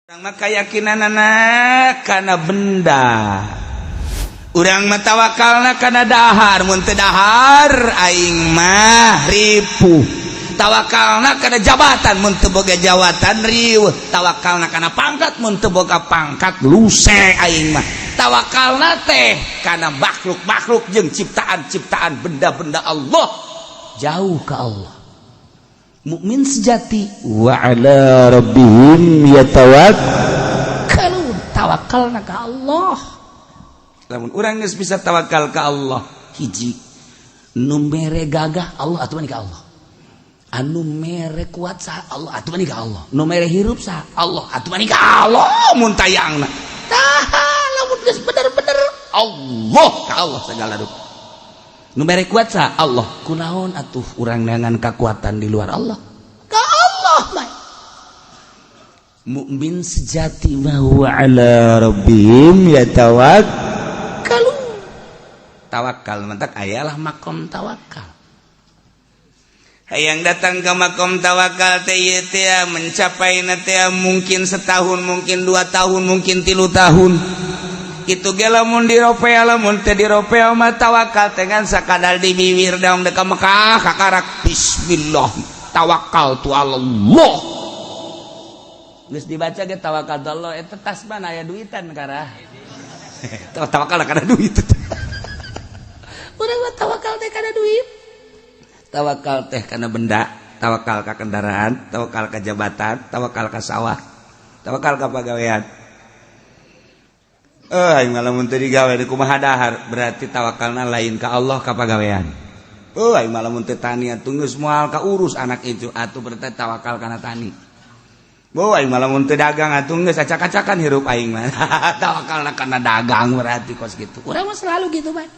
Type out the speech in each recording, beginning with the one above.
Urang mah keyakinanana kana benda. Urang mah tawakalna kana dahar, mun teu dahar aing mah ripuh. Tawakalna kana jabatan, mun teu boga jabatan riweuh. Tawakalna kana pangkat, mun teu boga pangkat luse aing mah. Tawakalna teh kana makhluk-makhluk jeung ciptaan-ciptaan benda-benda Allah, jauh ka Allah. Mukmin sejati wa ala rabbihim yatawakkalun, tawakalna ka Allah. Lamun urang geus bisa tawakal ka Allah, hiji nu mere gagah Allah atuh ka Allah, anu mere kuat saha? Allah atuh ka Allah. Nu mere hirup saha? Allah atuh ka Allah. Mun tayangna tah, lamun geus bener-bener Allah ka Allah segala rupa. Nu mere kuat saha? Allah. Kunaon atuh urang neangan kekuatan di luar Allah? Ka Allah mah. Mukmin sejati mah wa ala rabbihim yatawakkalun. Tawakal mantak ayalah makom tawakal. Hayang datang ke makom tawakal teh teh mencapai teh mungkin setahun, mungkin 2 tahun, mungkin 3 tahun. Itu ge lamun diropea. Lamun teh diropea mah tawakal dengan sakadar di bibir dong. Deka Mekah kakarak bismillah tawakal tu Allah, geus dibaca ge tawakal Allah. Eta tas mana aya duitan karah tawakal kana duit. Urang mah tawakal teh kana duit, tawakal teh kana benda, tawakal ka kendaraan, tawakal ka jabatan, tawakal ka sawah, tawakal ka pagawean. Eh, aing mah lamun teu digawe di kumaha dahar? Berarti tawakalna lain ka Allah, ka pagawean. Oh, aing mah lamun teu tani atuh geus moal ka urus anak itu atuh, berarti tawakal kana tani. Oh, aing mah lamun teu dagang atuh geus acak-acakan hirup aing mah, tawakalna kana dagang berarti kos gitu. Urang mah selalu gitu bae.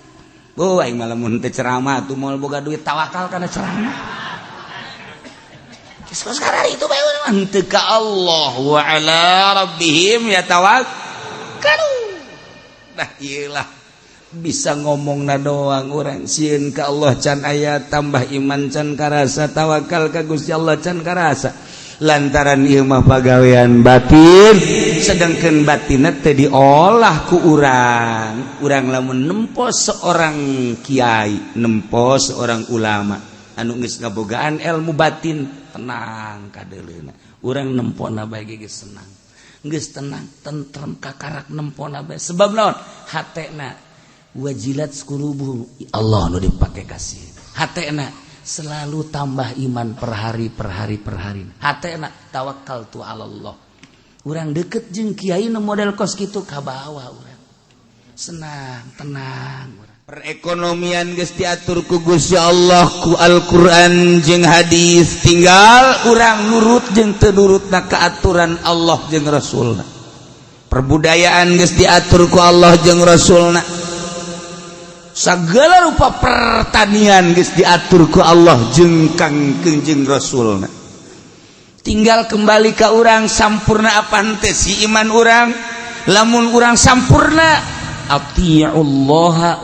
Oh, aing mah lamun teu ceramah atuh moal boga duit, tawakal kana ceramah. Geus sekarang itu bae urang mah henteu ka Allah. Wa ala rabbihim yatawakkalun. Nah, iyalah bisa ngomong na doang. Urang sieun ka Allah can aya, tambah iman can karasa, tawakal ka Gusti Allah can karasa, lantaran ieu mah pagawean batin, sedangkan batin teh diolah ku urang. Urang lamun nempo seorang kiai, nempo seorang ulama anu geus ngabogaan ilmu batin, tenang kadeuleuna. Urang nempona bae geus senang, geus tenang, tentrem, kakarak nempona bae. Sebab naon? Hatena wajilat qulubuhum, Allah nu dipake kasih. Hatena selalu tambah iman per hari, per hari, per hari. Hatena tawakal tu Allah. Urang deket jeung kiai nu model kos kitu, kabawa urang senang, tenang urang. Perekonomian geus diatur ku Gusti Allah ku Al-Qur'an jeung hadis, tinggal urang nurut jeung teu nurutna ka aturan Allah jeung Rasulna. Perbudayaan geus diatur ku Allah jeung Rasulna. Segala rupa pertanian geus diatur ku Allah jeung Kang jeung Rasulna, tinggal kembali ke urang sampurna apa henteu si iman urang. Lamun urang sampurna, atiullaha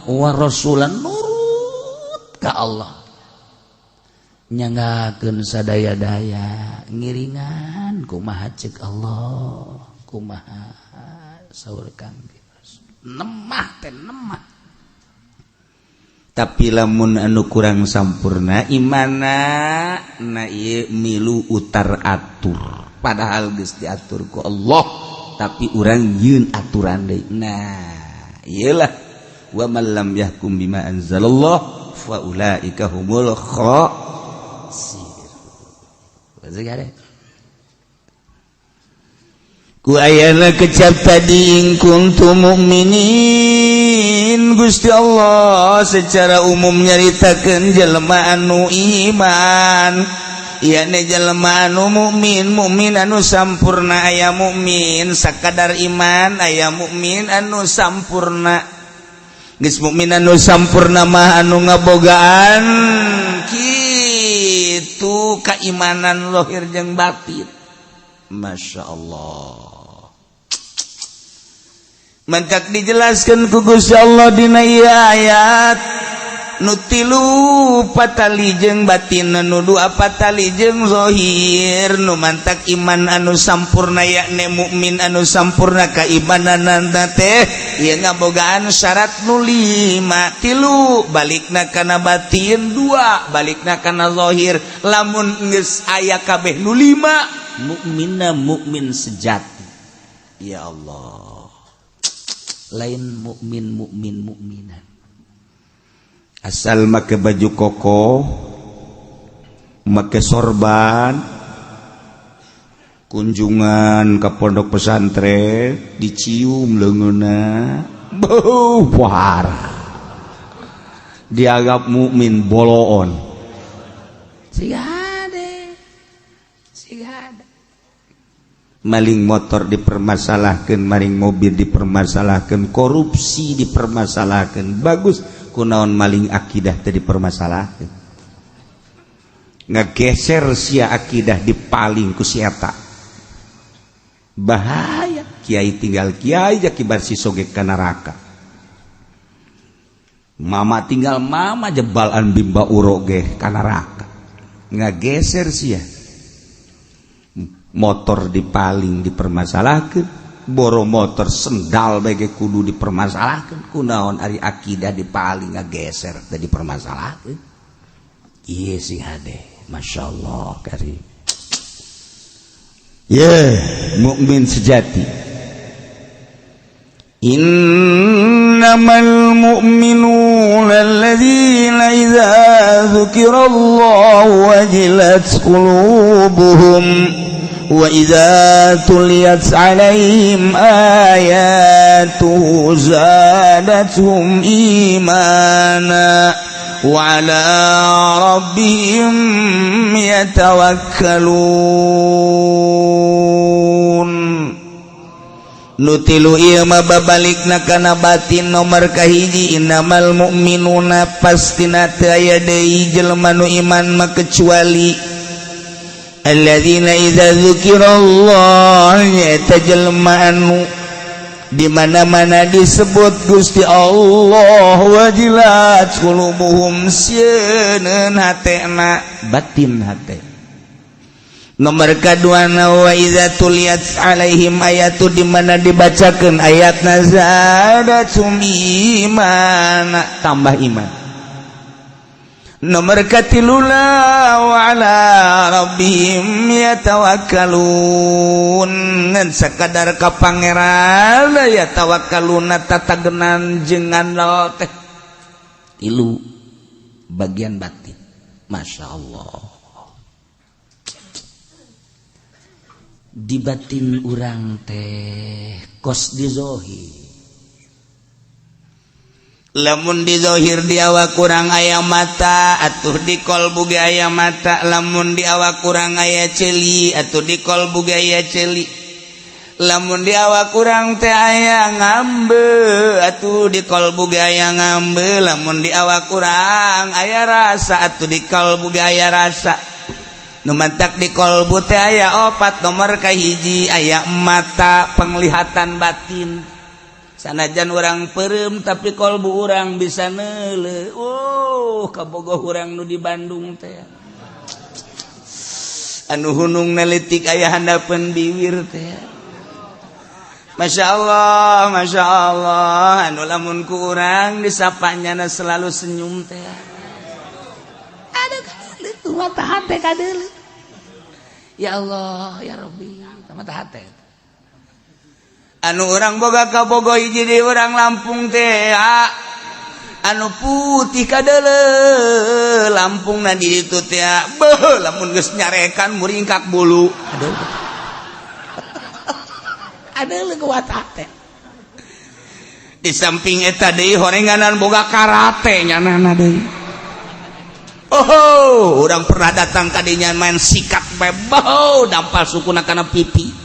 wa rasulan, nurut ka Allah, nyanggakeun sadaya-daya, ngiringan kumaha cek Allah, kumaha saur Kang, nemah teh nemah. Tapi lamun anu kurang sampurna imana na ieu milu utar atur, padahal geus diatur ku Allah, tapi urang yeun aturan deui. Nah, iyalah, wa man lam yahkum bima anzalallah fa ulaika humul khasirun. Ku ayana kecap tadi in kuntum mukminin. Gusti Allah secara umum nyaritakeun jelema anu iman, yakni jelema anu mukmin, mukmin anu sampurna. Aya mukmin sakadar iman, aya mukmin anu sampurna. Geus mukmin anu sampurna mah anu ngabogaan kitu keimanan lahir jeung batin. Masya Allah. Mantak dijelaskan ku Gusti Allah dina ieu ayat. Nu tilu patali jeung batin, nu dua patali jeung zahir. Nu mantak iman anu sampurna, yakni mukmin anu sampurna keimanan teh ieu ngabogaan syarat nu lima: tilu balikna kana batin, dua balikna kana zahir. Lamun geus aya kabeh nu lima, mukminna mukmin sejati. Ya Allah, lain mukmin mukmin mukminan asal make baju koko, make sorban, kunjungan ke pondok pesantren, dicium leungeunna, beuh parah, dianggap mukmin boloon. Siga hade, siga hade. Maling motor dipermasalahkan, maling mobil dipermasalahkan, korupsi dipermasalahkan. Bagus, kunaon maling akidah tadi dipermasalahkan? Ngegeser sia akidah dipaling ku si eta. Bahaya. Kiai tinggal kiai, kibar si soge ka neraka. Mama tinggal mama, jebalan bimba uro ge ka neraka. Ngageser sia motor dipaling dipermasalahkan, boro motor, sendal bege kudu dipermasalahkan. Kunaon ari akidah dipaling, ngageser tadi dipermasalahkan? Iya sih hade. Masya Allah kari ye mukmin sejati. إنما المؤمنون الذين إذا ذكر الله وجلت قلوبهم وإذا تليت عليهم آياته زادتهم إيمانا وعلى ربهم يتوكلون. Nu tilu ieu mah babalikna kana batin. Nomor kahiji, innamal mu'minuna, pastina teu aya deui jelema nu iman mah kecuali alladzina idza dzukirallah, nyaeta jelema anu di mana-mana disebut Gusti Allah, wajilat qulubuhum, sieun hatena, batin hate. Nomor kedua, wa idza tuliyat alaihim ayatu, di mana dibacakeun ayatna, zadatum iman, tambah iman. Nomor katiluna, wa ala rabbihim yatawakkalun, ngan sakadar ka Pangeran ya tawakkaluna, tatagenan jeung ngandel teh. Tilu bagian batin. Masya Allah, di batin urang teh kos di zohir. Lamun di zohir di awak kurang aya mata, atuh di kolbu ge aya mata. Lamun di awak kurang aya celi, atuh di kolbu ge aya celi. Lamun di awak kurang teh aya ngambe, atuh di kolbu ge aya ngambe. Lamun di awak kurang aya rasa, atuh di kolbu ge aya rasa. Nu mantak di kolbu teh aya opat. Nomor kahiji, aya mata penglihatan batin. Sanajan urang perem, tapi kolbu urang bisa neule. Oh, kabogoh urang nu di Bandung teh, anu hunung nelitik aya handapeun biwir teh. Masya Allah, Masya Allah, anu lamun ku urang disapanya selalu senyum teh. Aduh, kadeuleu mata hate, kadeuleu. Ya Allah, ya Rabbi, mata hate. Anu urang boga kabogoh hiji di urang Lampung teh, anu putih kadeuleu Lampung na di ditu teh. Beuh, lamun geus nyarekan muringkak bulu. Aduh, aduh, kuat hate. Di samping eta deui, horenganan boga karate nyanana deui. Oh, urang pernah datang ka dinya, main sikat bae, dampal sukuna kana pipi.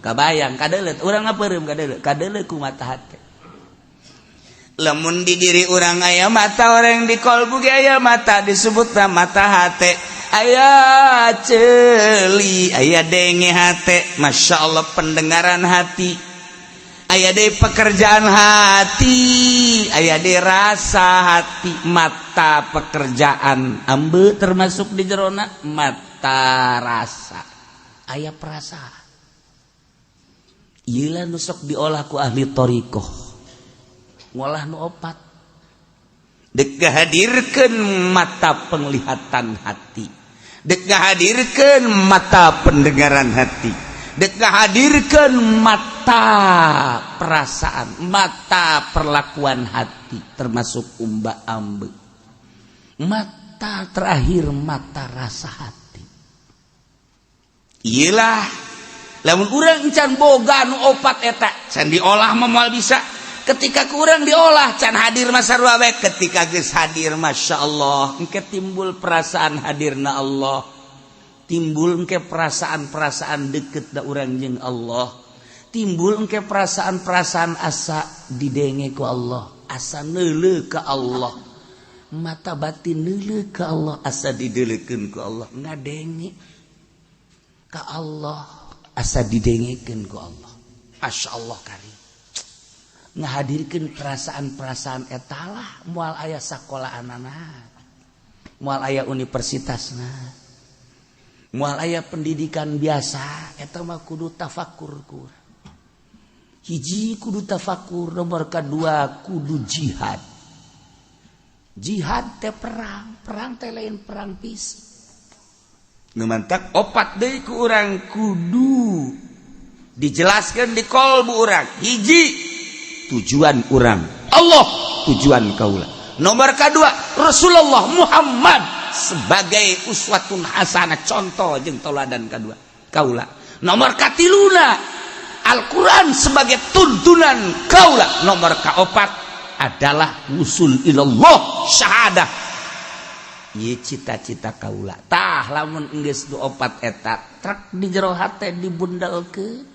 Kabayang kadeuleu urang ngapeureum, kadeuleu, kadeuleu ku mata hate. Lamun di diri urang aya mata, orang di kolbu ge aya mata, disebutna mata hate. Aya celi, aya denge hate. Masya Allah, pendengaran hati. Aya deui pekerjaan hati, aya deui rasa hati, mata pekerjaan ambe termasuk di jerona mata rasa, aya perasaan. Ieu nu sok diolah ku ahli thariqah, ngolah nu opat. Dek ngahadirkeun mata penglihatan hati, dek ngahadirkeun mata pendengaran hati, dek ngahadirkeun mata perasaan, mata perlakuan hati, termasuk umba ambe, mata terakhir mata rasa hati. Iyalah, lamun urang can boga nu opat eta, can diolah mah moal bisa. Ketika kurang diolah, can hadir masa bae. Ketika geus hadir, masya Allah, engke timbul perasaan hadirna Allah, timbul engke perasaan-perasaan deket da urang jeung Allah, timbul engke perasaan-perasaan asa didenge ku Allah, asa neuleu ka Allah, mata batin neuleu ka Allah, asa dideulekeun ku Allah, ngadenge ka Allah, asa didengekeun ku Allah. Masya Allah karim ngahadirkeun perasaan-perasaan etalah. Moal aya sakolahanana, moal aya universitasna, moal aya pendidikan biasa. Eta mah kudu tafakur. Ku hiji kudu tafakur, nomor kedua kudu jihad. Jihad teh perang, perang teh lain perang fisik. Nu mantak opat deui ku urang kudu dijelaskan di kolbu urang. Hiji, tujuan urang Allah, tujuan kaula. Nomor kedua, Rasulullah Muhammad sebagai uswatun hasanah, contoh jeung toladan kedua kaula. Nomor katiluna, Al-Quran sebagai tuntunan kaula. Nomor kaopat adalah usul ilallah, syahadah. Ieu cita-cita kaula. Tah, lamun geus nu opat eta trek di jero hate dibundalkeun,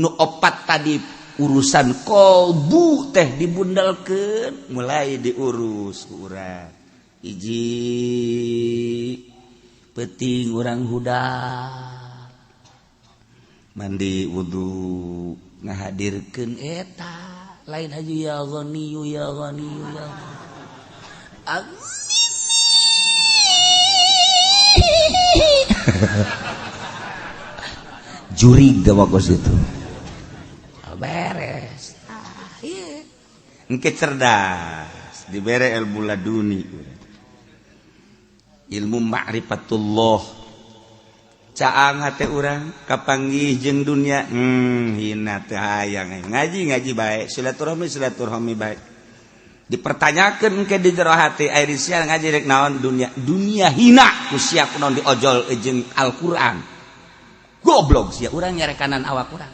nu opat tadi urusan kolbu teh dibundalkeun, mulai diurus ku urang. Hiji, peuting urang hudang, mandi, wudhu, ngahadirkeun eta lain haji ya ghaniyu, ya ghaniyu, ya Agni. Jurig teh kos itu beres. Ah, iya. Engke cerdas, dibere ilmu laduni, ilmu ma'rifatullah. Caang hate urang kapanggih jeung dunia, hina teh hayang ngaji, ngaji bae, silaturahmi, silaturahmi bae. Dipertanyakan ke di jero hati, ari sia ngaji rek naon? Dunia, dunia hina ku sia, kunaon diojol jeung Al-Qur'an? Goblok sia. Urang nyarekanan awak urang,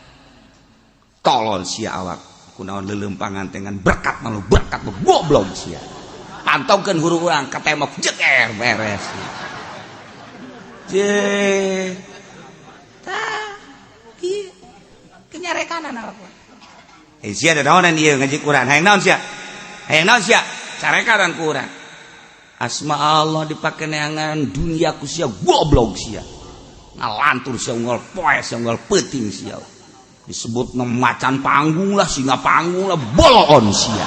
tolol sia awak, kunaon leuleumpangan dengan berkat malu berkat? Goblok sia. Pantongkeun huruf urang ka tembok, jeger, beres. Je tah ieu kenyarekanan awak urang. Eh, sia da naonan ieu ngaji Quran? Hayang naon sia? Hayang naon sia? Carekanan ku urang, asma Allah dipake neangan dunia ku sia. Goblok sia, ngalantur sia, unggal poe sia, unggal peuting sia disebut macan panggung lah, singa panggung lah. Boloon sia,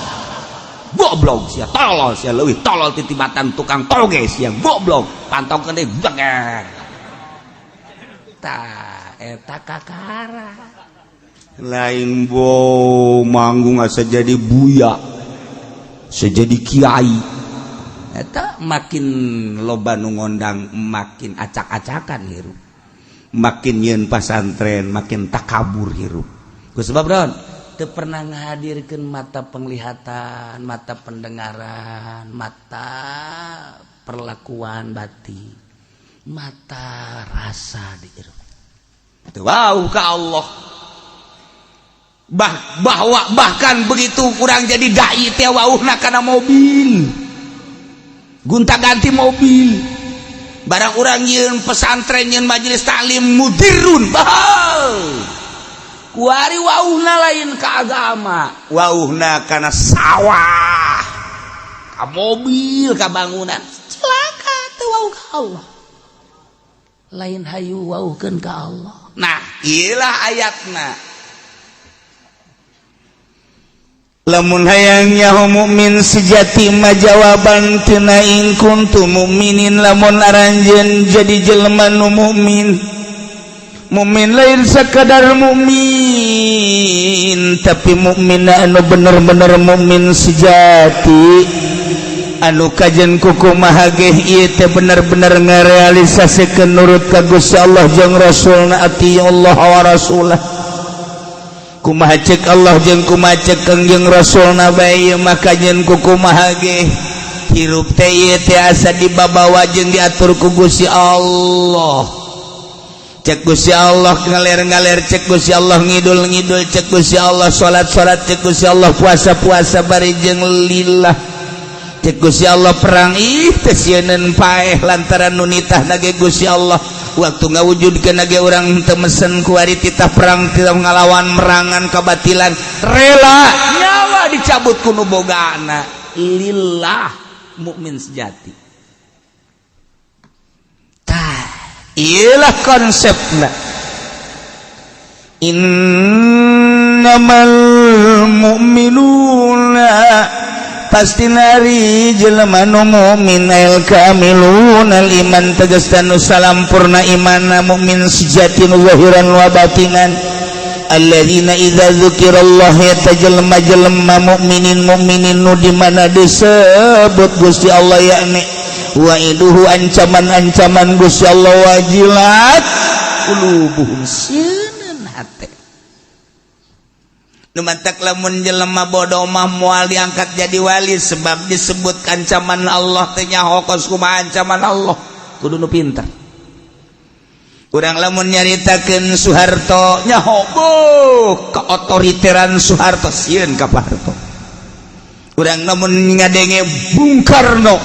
goblok sia, tolol sia, leuwih tolol titibatan tukang toge sia, goblok. Pantongkeun deui, jeger. Tah, eta kakara lain bo manggung asa jadi buya, sejadi kiai. Eta makin loba nu ngondang, makin acak-acakan hirup, makin nyeun pasantren, makin takabur hirup. Ku sebab naon? Teu pernah ngahadirkeun mata penglihatan, mata pendengaran, mata perlakuan batin, mata rasa di hirup. Teu wau ka Allah. Bahwa bahkan begitu kurang jadi dai teh wauhna kana mobil, gonta ganti mobil. Barang urang nyieun pesantren, nyieun majelis taklim, mudirun. Bah, kuari wauhna lain ka agama, wauhna kana sawah, ka mobil, ka bangunan. Celaka, teu wauh ka Allah, lain hayu wauhkeun ka Allah. Nah, iyalah ayatna. Lamun hayang nyaho mukmin sejati mah, jawaban tina "in kuntum mukminin", lamun aranjeun jadi jelema nu mukmin. Mukmin lain sekadar mukmin, tapi mukmin anu bener-bener mukmin sejati, anu kajen kukumaha ge ieu teh bener-bener ngarealisasikeun nurut ka Gusti Allah jeung Rasulna. Allah wa rasulah, kumaha cek Allah jeung kumaha cek Kangjeng Rasulna bae, maka nyen kukumaha ge hirup teh ieu teh asa dibabawa jeung diatur ku Gusti Allah. Cek Gusti Allah ngaler-ngaler, cek Gusti Allah ngidul-ngidul, cek Gusti Allah salat-salat, cek Gusti Allah puasa-puasa bari jeung lillah, cek Gusti Allah perang, ih teh sieun paeh, lantaran nu nitahna ge Gusti Allah. Waktu ngawujudkeun ge urang teu mesen kuari titah perang, titah ngalawan merangan kebatilan, rela nyawa dicabut ku nu bogana, lillah, mukmin sejati. Tah, iyalah konsepna innamal mu'minuna, pasti nari jelema nu mukmin, al kamilun al iman, tegas nu salampurna imana, mukmin sejati nu zahiran wa batinan, alladzina idza dzukirallah, eta jelema-jelema mukminin mukminin nu di mana disebut Gusti Allah, yakni wa'iduhu, ancaman-ancaman Gusti Allah, wajilat qulubuhum, sieun hate. Nu matak lamun jelema bodoh mah moal diangkat jadi wali, sebab disebut ancaman Allah teh nyaho kos kumaha ancaman Allah. Kudu nu pinter. Urang lamun nyaritakeun Soeharto nyaho, boh, keotoriteran Soeharto, sieun ka Pak Harto. Urang lamun ngadenge Bung Karno,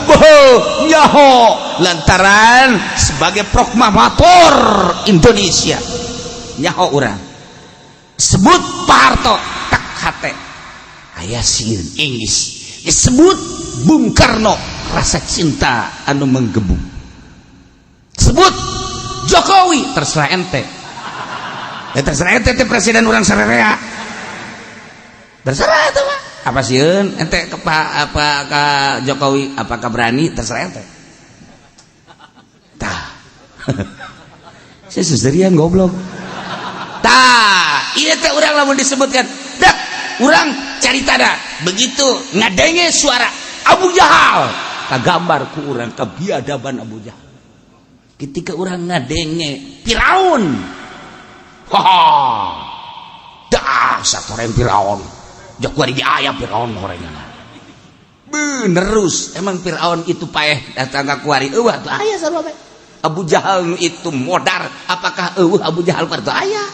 boh, nyaho, lantaran sebagai proklamator Indonesia nyaho urang. Sebut Pak Harto tak hate aya sieun Inggris, disebut Bung Karno rasa cinta anu menggebu, sebut Jokowi terserah ente ya, terserah ente teh presiden urang sarerea, terserah itu mah. Apa sieun ente ke Pak, apa ke Jokowi, apakah berani, terserah ente. Tah, saya seserian goblok. Tah, ieu teh urang lamun disebutkan dak urang carita dah, begitu ngadenge suara Abu Jahal kagambar ku urang kebiadaban Abu Jahal. Ketika urang ngadenge Firaun, haha, dah satu Firaun jak kuari aya Firaun horengan benerus. Emang Firaun itu paeh datang ka kuari? Eueuh atuh aya sarua bae. Abu Jahal itu modar, apakah eueuh Abu Jahal kuari? Aya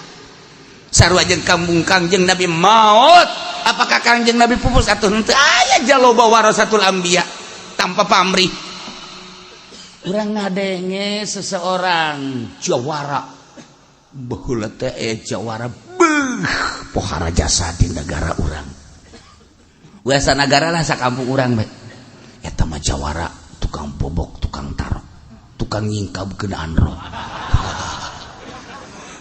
sarua jeung kampung Kangjeng Nabi maut. Apakah Kangjeng Nabi pupus atau henteu? Aya jaloba warasatul anbiya tanpa pamrih. Urang ngadenge seseorang jawara, baheula teh jawara, beuh, pohara jasa di negara urang, biasa negara lah, sakampung urang bae, eta mah jawara, tukang bobok, tukang tarok, tukang nyingkab kenaan roh,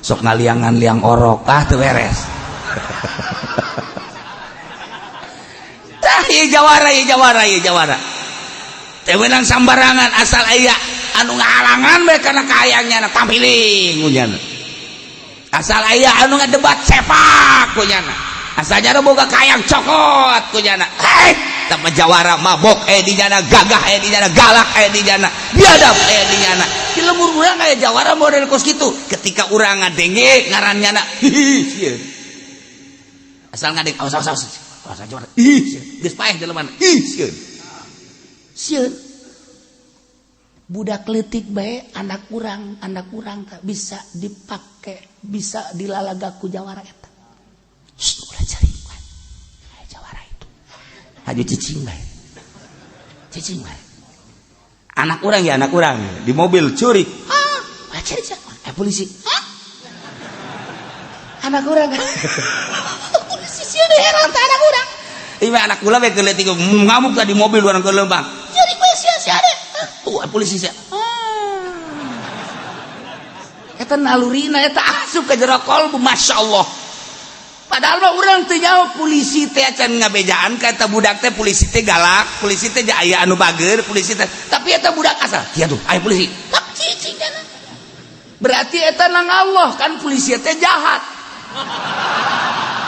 sok ngaliangan liang orok, ah teu beres. Tah, ieu jawara, ieu jawara, ieu jawara teu meunang sambarangan. Asal aya anu ngahalangan bae kana kahayangnya, tampiling kunyana. Asal aya anu ngadebat, sepak kunyana. Asalnya boga kayang, cokot kunyana. Hei, tama jawara, mabok di nyana, gagah di nyana, galak di nyana, biadab di nyana. Di lembur urang aya jawara model kos kitu. Ketika urang ngadenge ngaran nyana, hihi, sieun. Asal ngadenge, awas, awas, awas, awas jawara, ih sieun. Geus paeh jelema, ih sieun, sieun. Budak leutik bae, anak urang, anak urang bisa dipake, bisa dilalaga ku jawara eta. Shh, ulah cari jawara itu, haju cicing bae, cicing bae. Anak urang ya, anak urang di mobil curi, ah cari eh polisi, ah anak urang polisi sih, heran teh anak urang. Ini anak kula bae leutik ngamuk di mobil urang ke lembang, cari bae sia sia tuh polisi sia. Eta nalurina eta asup ke jero kolbu, Masya Allah. Padahal mah urang teu nyaho polisi teh acan ngabejaan ka eta budak teh, polisi teh galak, polisi teh aya anu bager, polisi teh. Tapi eta budak asal, "Kieu tuh, aya polisi." Tak cicing. Berarti eta nang Allah kan polisi teh jahat.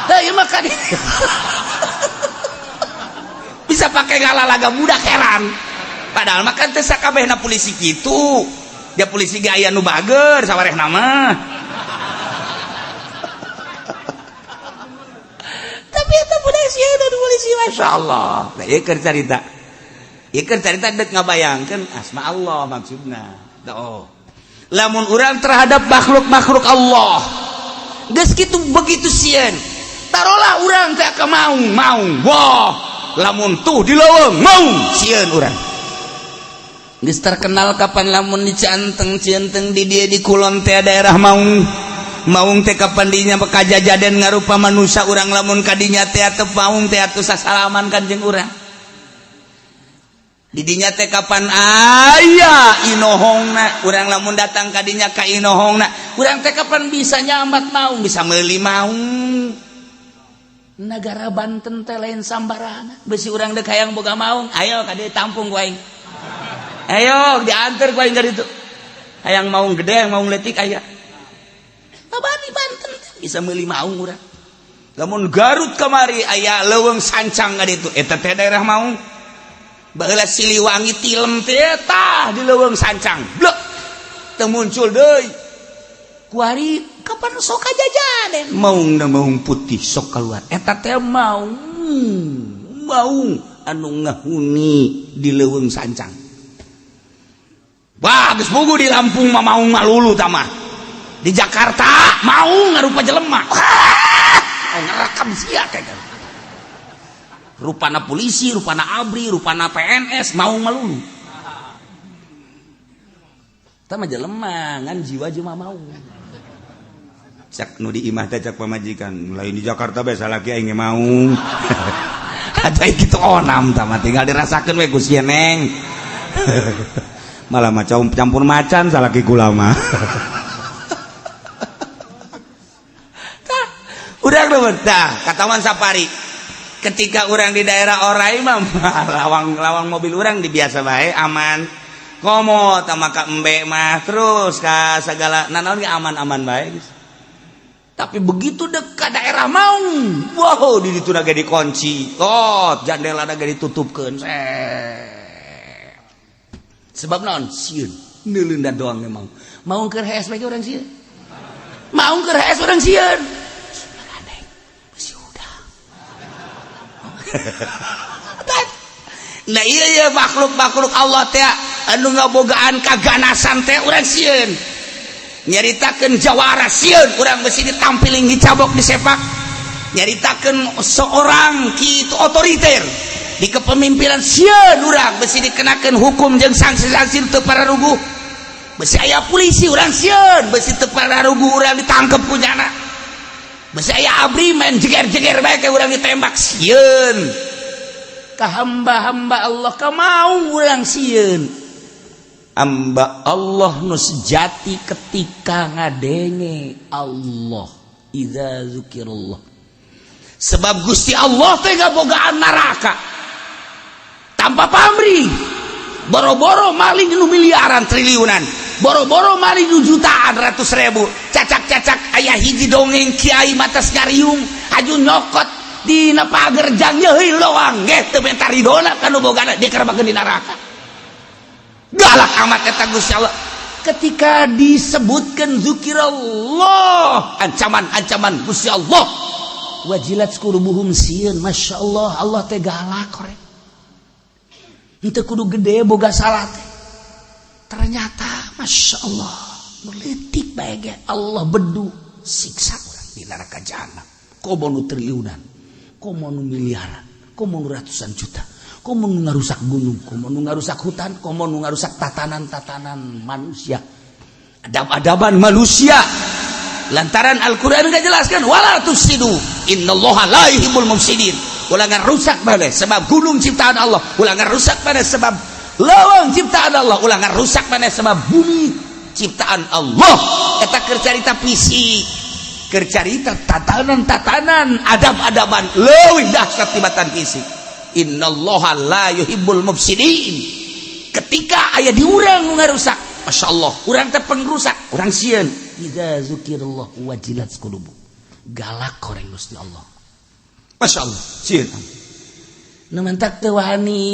Heuh, ieu mah kan bisa pakai ngalalaga budak, heran. Padahal mah kan teu sakabehna polisi kitu. Dia polisi ge aya nu bager sawarehna mah. Tapi eta budak sieun polisi, Masya Allah. Nah, ieu keur carita. Ieu keur carita dek ngabayangkeun asma Allah maksudna. Oh. Lamun urang terhadap makhluk-makhluk Allah geus kitu begitu sieun. Tarolah urang teh ka maung, maung. Wah, lamun tuh di leuweung maung sieun urang. Geus terkenal kapan lamun di Cianteng, Cianteng di dieu di kulon teh daerah maung. Maung teh kapan dinya kajajaden ngarupa manusia, urang lamun kadinya teh ateu maung teh atuh sasalaman kanjeng urang. Didinya teh kapan aya inohongna, urang lamun datang kadinya ka inohongna, urang teh kapan bisa nyambat maung, bisa meuli maung. Negara Banten teh lain sambarangan. Besi urang dek hayang boga maung, ayo ka dieu tampung ku aing. Ayo diantar ku aing dari itu. Hayang maung gede, hayang maung leutik aya. Abadi Banten bisa meuli maung urang. Lamun Garut kamari aya leuweung sancang ka ditu, eta teh daerah maung. Baheula Siliwangi tilem teh tah di leuweung sancang. Blek. Teu muncul deui. Kuari kapan sok kajajaden maung na maung putih sok keluar. Eta teh maung. Maung anu ngahuni di leuweung sancang. Wah, geus pugu di Lampung mah maung malulu tah mah. Di Jakarta maung ngarupa jelema. Wah, ngerekam sia kayak gitu. Rupana polisi, rupana ABRI, rupana PNS, maung malulu. Tah mah jelema ngan jiwa jelema maung. Cak nu di imah teh cak pamajikan, lain di Jakarta bae salaki aing ge maung. Aja kitu onam tah mah tinggal dirasakeun we ku si Neng. Malah macam campur macan salaki kula mah. Tah, urang nu tah kataman safari. Ketika urang di daerah Orai mah lawang-lawang mobil urang di biasa bae aman. Komo tah ka embe mah terus ka segala nanaon ge aman-aman bae geus. Tapi begitu dekat daerah maung, wow, di ditu naga dikunci. Oh, jandela naga ditutupkeun. Sebab naon? Sieun. Neuleun doang memang. Maung keur hees bae urang sieun. Maung keur hees urang sieun. Gandeng. Besi udah. Nah iya iya makhluk-makhluk Allah teh anu ngabogaan kaganasan teh urang sieun. Nyaritakeun jawara sieun urang besi ditampiling, dicabok, disepak. Nyaritakeun seorang kitu otoriter di kepemimpinan sieun urang besi dikenakeun hukum jeung sanksi-sanksi teu pararuguh. Besi aya polisi urang sieun, besi teu pararuguh urang ditangkep ku nyana. Besi aya ABRI main jeger-jeger bae ke urang ditembak sieun. Ka hamba-hamba Allah ka mau urang sieun. Hamba Allah nu sejati ketika ngadenge Allah idza zukirullah. Sebab Gusti Allah teh ngabogaan neraka tanpa pamrih. Boro-boro maling nu miliaran triliunan, boro-boro maling nu jutaan ratus ribu, cacak-cacak aya hiji dongeng kiai matas ngariung haju nyokot dina pager jang nyeuhil doang ge teu minta ridona ka nu bogana dikerebakeun di neraka. Galak amat eta Gusti Allah ketika disebutkan zikirullah, ancaman-ancaman Gusti Allah, wajilat qulubuhum sieun. Masya Allah, Allah teh galak korek. Henteu kudu gede boga salah teh. Ternyata Masya Allah meletik bae ge Allah bedu siksa urang di neraka jahanam. Komo nu triliunan, komo nu miliaran, komo nu ratusan juta, komo nu ngarusak gunung, komo nu ngarusak hutan, komo nu ngarusak tatanan-tatanan manusia, adab-adaban manusia. Lantaran Al-Qur'an enggak jelaskan wala tufsidu innallaha la yuhibbul mufsidin. Ulah ngarusak maneh sebab gunung ciptaan Allah, ulah ngarusak maneh sebab leuweung ciptaan Allah, ulah ngarusak maneh sebab bumi ciptaan Allah. Eta keur carita fisik. Keur carita tatanan-tatanan, adab-adaban leuwih dahsyat tibatan fisik. Innallaha la yuhibbul mufsidin. Ketika aya di urang nu ngarusak, Masya Allah, urang teh pengrusak, urang sieun. Idza zukirallah wajilat qulubu, galak koreng Gusti Allah. Masya Allah, sieun. Nu mantak teu wani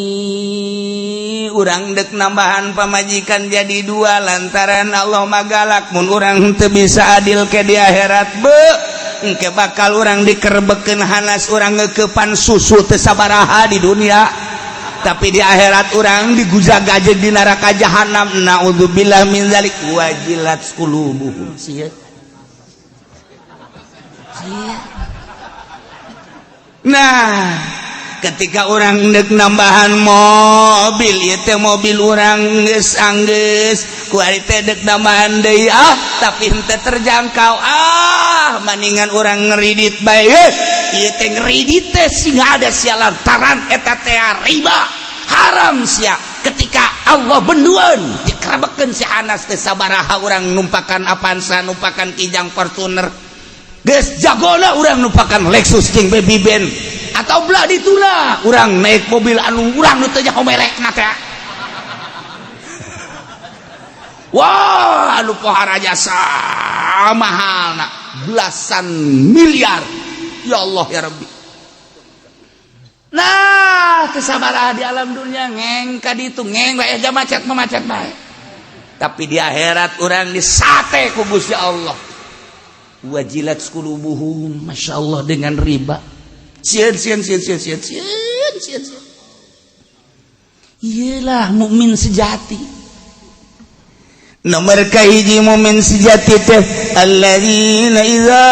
urang dek nambahan pamajikan jadi dua, lantaran Allah mah galak mun urang teu bisa adil ke di akhirat. Be engke bakal urang dikerebekeun hanas. Urang ngeukepan susu teu sabaraha di dunia, tapi di akhirat urang digujag-gajeg di neraka jahanam. Naudzubillah min zalik. Wajilat qulubuhum, sieun, sieun. Nah, ketika urang dek nambahan mobil, ieu teh mobil urang geus anggeus, kuari teh dek nambahan deui, ah, tapi henteu terjangkau, ah, maningan urang ngeridit bae. Ieu teh ngeridit teh sing ada sia, lantaran eta teh riba, haram sia. Ketika Allah benduan, dikerebekeun si Anas teh sabaraha urang numpakan Avanza, numpakan Kijang, Fortuner, geus jagona urang numpakan Lexus jeung Baby Benz, atau belah dituna urang naik mobil anu urang nu teu nyaho merekna teh. Wah, anu pohara jasa mahal belasan miliar. Ya Allah, ya Rabbi. Nah, kesabaraha di alam dunia ngeng ka ditu, ngeng bae aja, macet mah macet bae, tapi di akhirat urang disate ku Gusti Allah. Wajilat qulubuhum, Masya Allah, dengan riba. Sieun, sieun, sieun, sieun, sieun, sieun, sieun, sieun. Iyalah mukmin sejati. Nomor kahiji mukmin sejati teh alladzina idza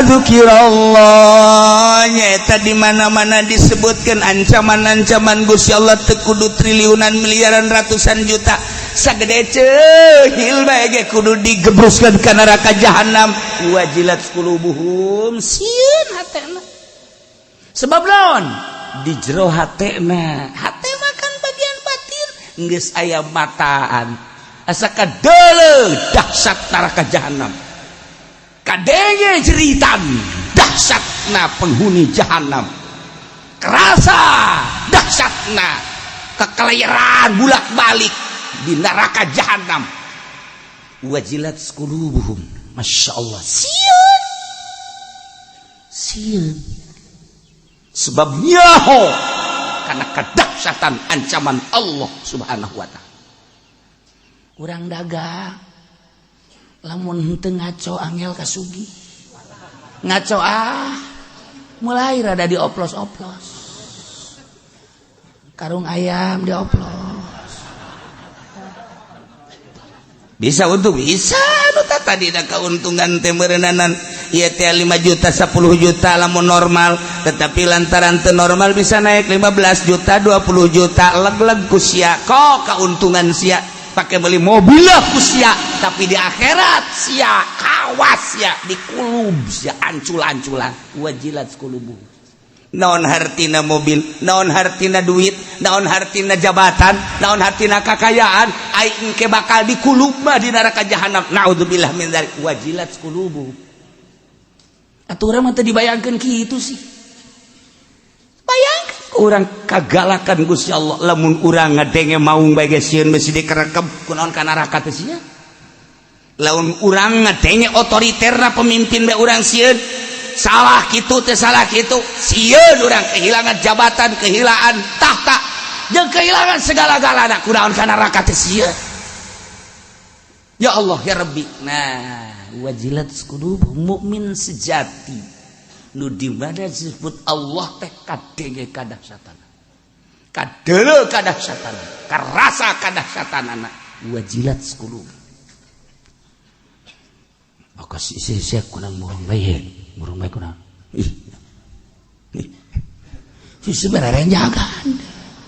dzukirallah, nyaeta di mana-mana disebutkan ancaman-ancaman Gusti Allah, teu kudu triliunan, miliaran, ratusan juta, sagede ceuhil bae ge kudu digebruskeun ka neraka jahanam. Wajilat qulubuhum, sieun hatena. Sebab naon? Di jero hatena, hate mah kan bagian batin, geus aya mataan, asa kadeuleu dahsyat neraka jahanam, kadenge jeritan dahsyatna penghuni jahanam, kerasa dahsyatna kekelayaran bulak-balik di neraka jahanam. Wajilat qulubuhum, Masya Allah, sieun, sieun, sebab nyaho karena kedahsyatan ancaman Allah Subhanahu wa Ta'ala. Urang dagang lamun henteu ngaco angel kasugi, ngaco, ah, mulai rada dioplos-oplos, karung ayam dioplos, bisa untuk bisa nu tadi keuntungan teh meureunana ieu teh 5 juta, 10 juta lamun normal, tetapi lantaran teu normal bisa naik 15 juta, 20 juta. Leg-leg ku sia kok keuntungan, sia pakai beli mobil lah ku sia, tapi di akhirat sia kawas ya, di kulub sia ancul-anculan. Wajilat qulubu. Naon hartina mobil, naon hartina duit, naon hartina jabatan, naon hartina kakayaan, aing engke bakal dikulub mah di neraka jahanam. Naudzubillah min dzalik. Wajilat qulubu. Atuh urang mah teu dibayangkeun kitu sih. Bayangkeun urang kagalakan Gusti Allah, lamun urang ngadenge maung bae ge sieun, besi dikerekep, kunaon ka neraka teh sia. Lamun urang ngadenge otoriterna pemimpin bae urang sieun, salah kitu teh, salah kitu, sieun urang kehilangan jabatan, kehilangan tahta, jeung kehilangan segala-galana, kunaon ka neraka teh sieun. Ya Allah, ya Rabbi. Nah, wajilat qulub, mukmin sejati nu di mana disebut Allah teh kadenge kadahsyatan, kadeuleu kadahsyatan, karasa kadahsyatanana, wajilat qulub. Maka si si si kurang murung bae, murung bae kurang. Ih. Ih. Si sebenarnya jagaan.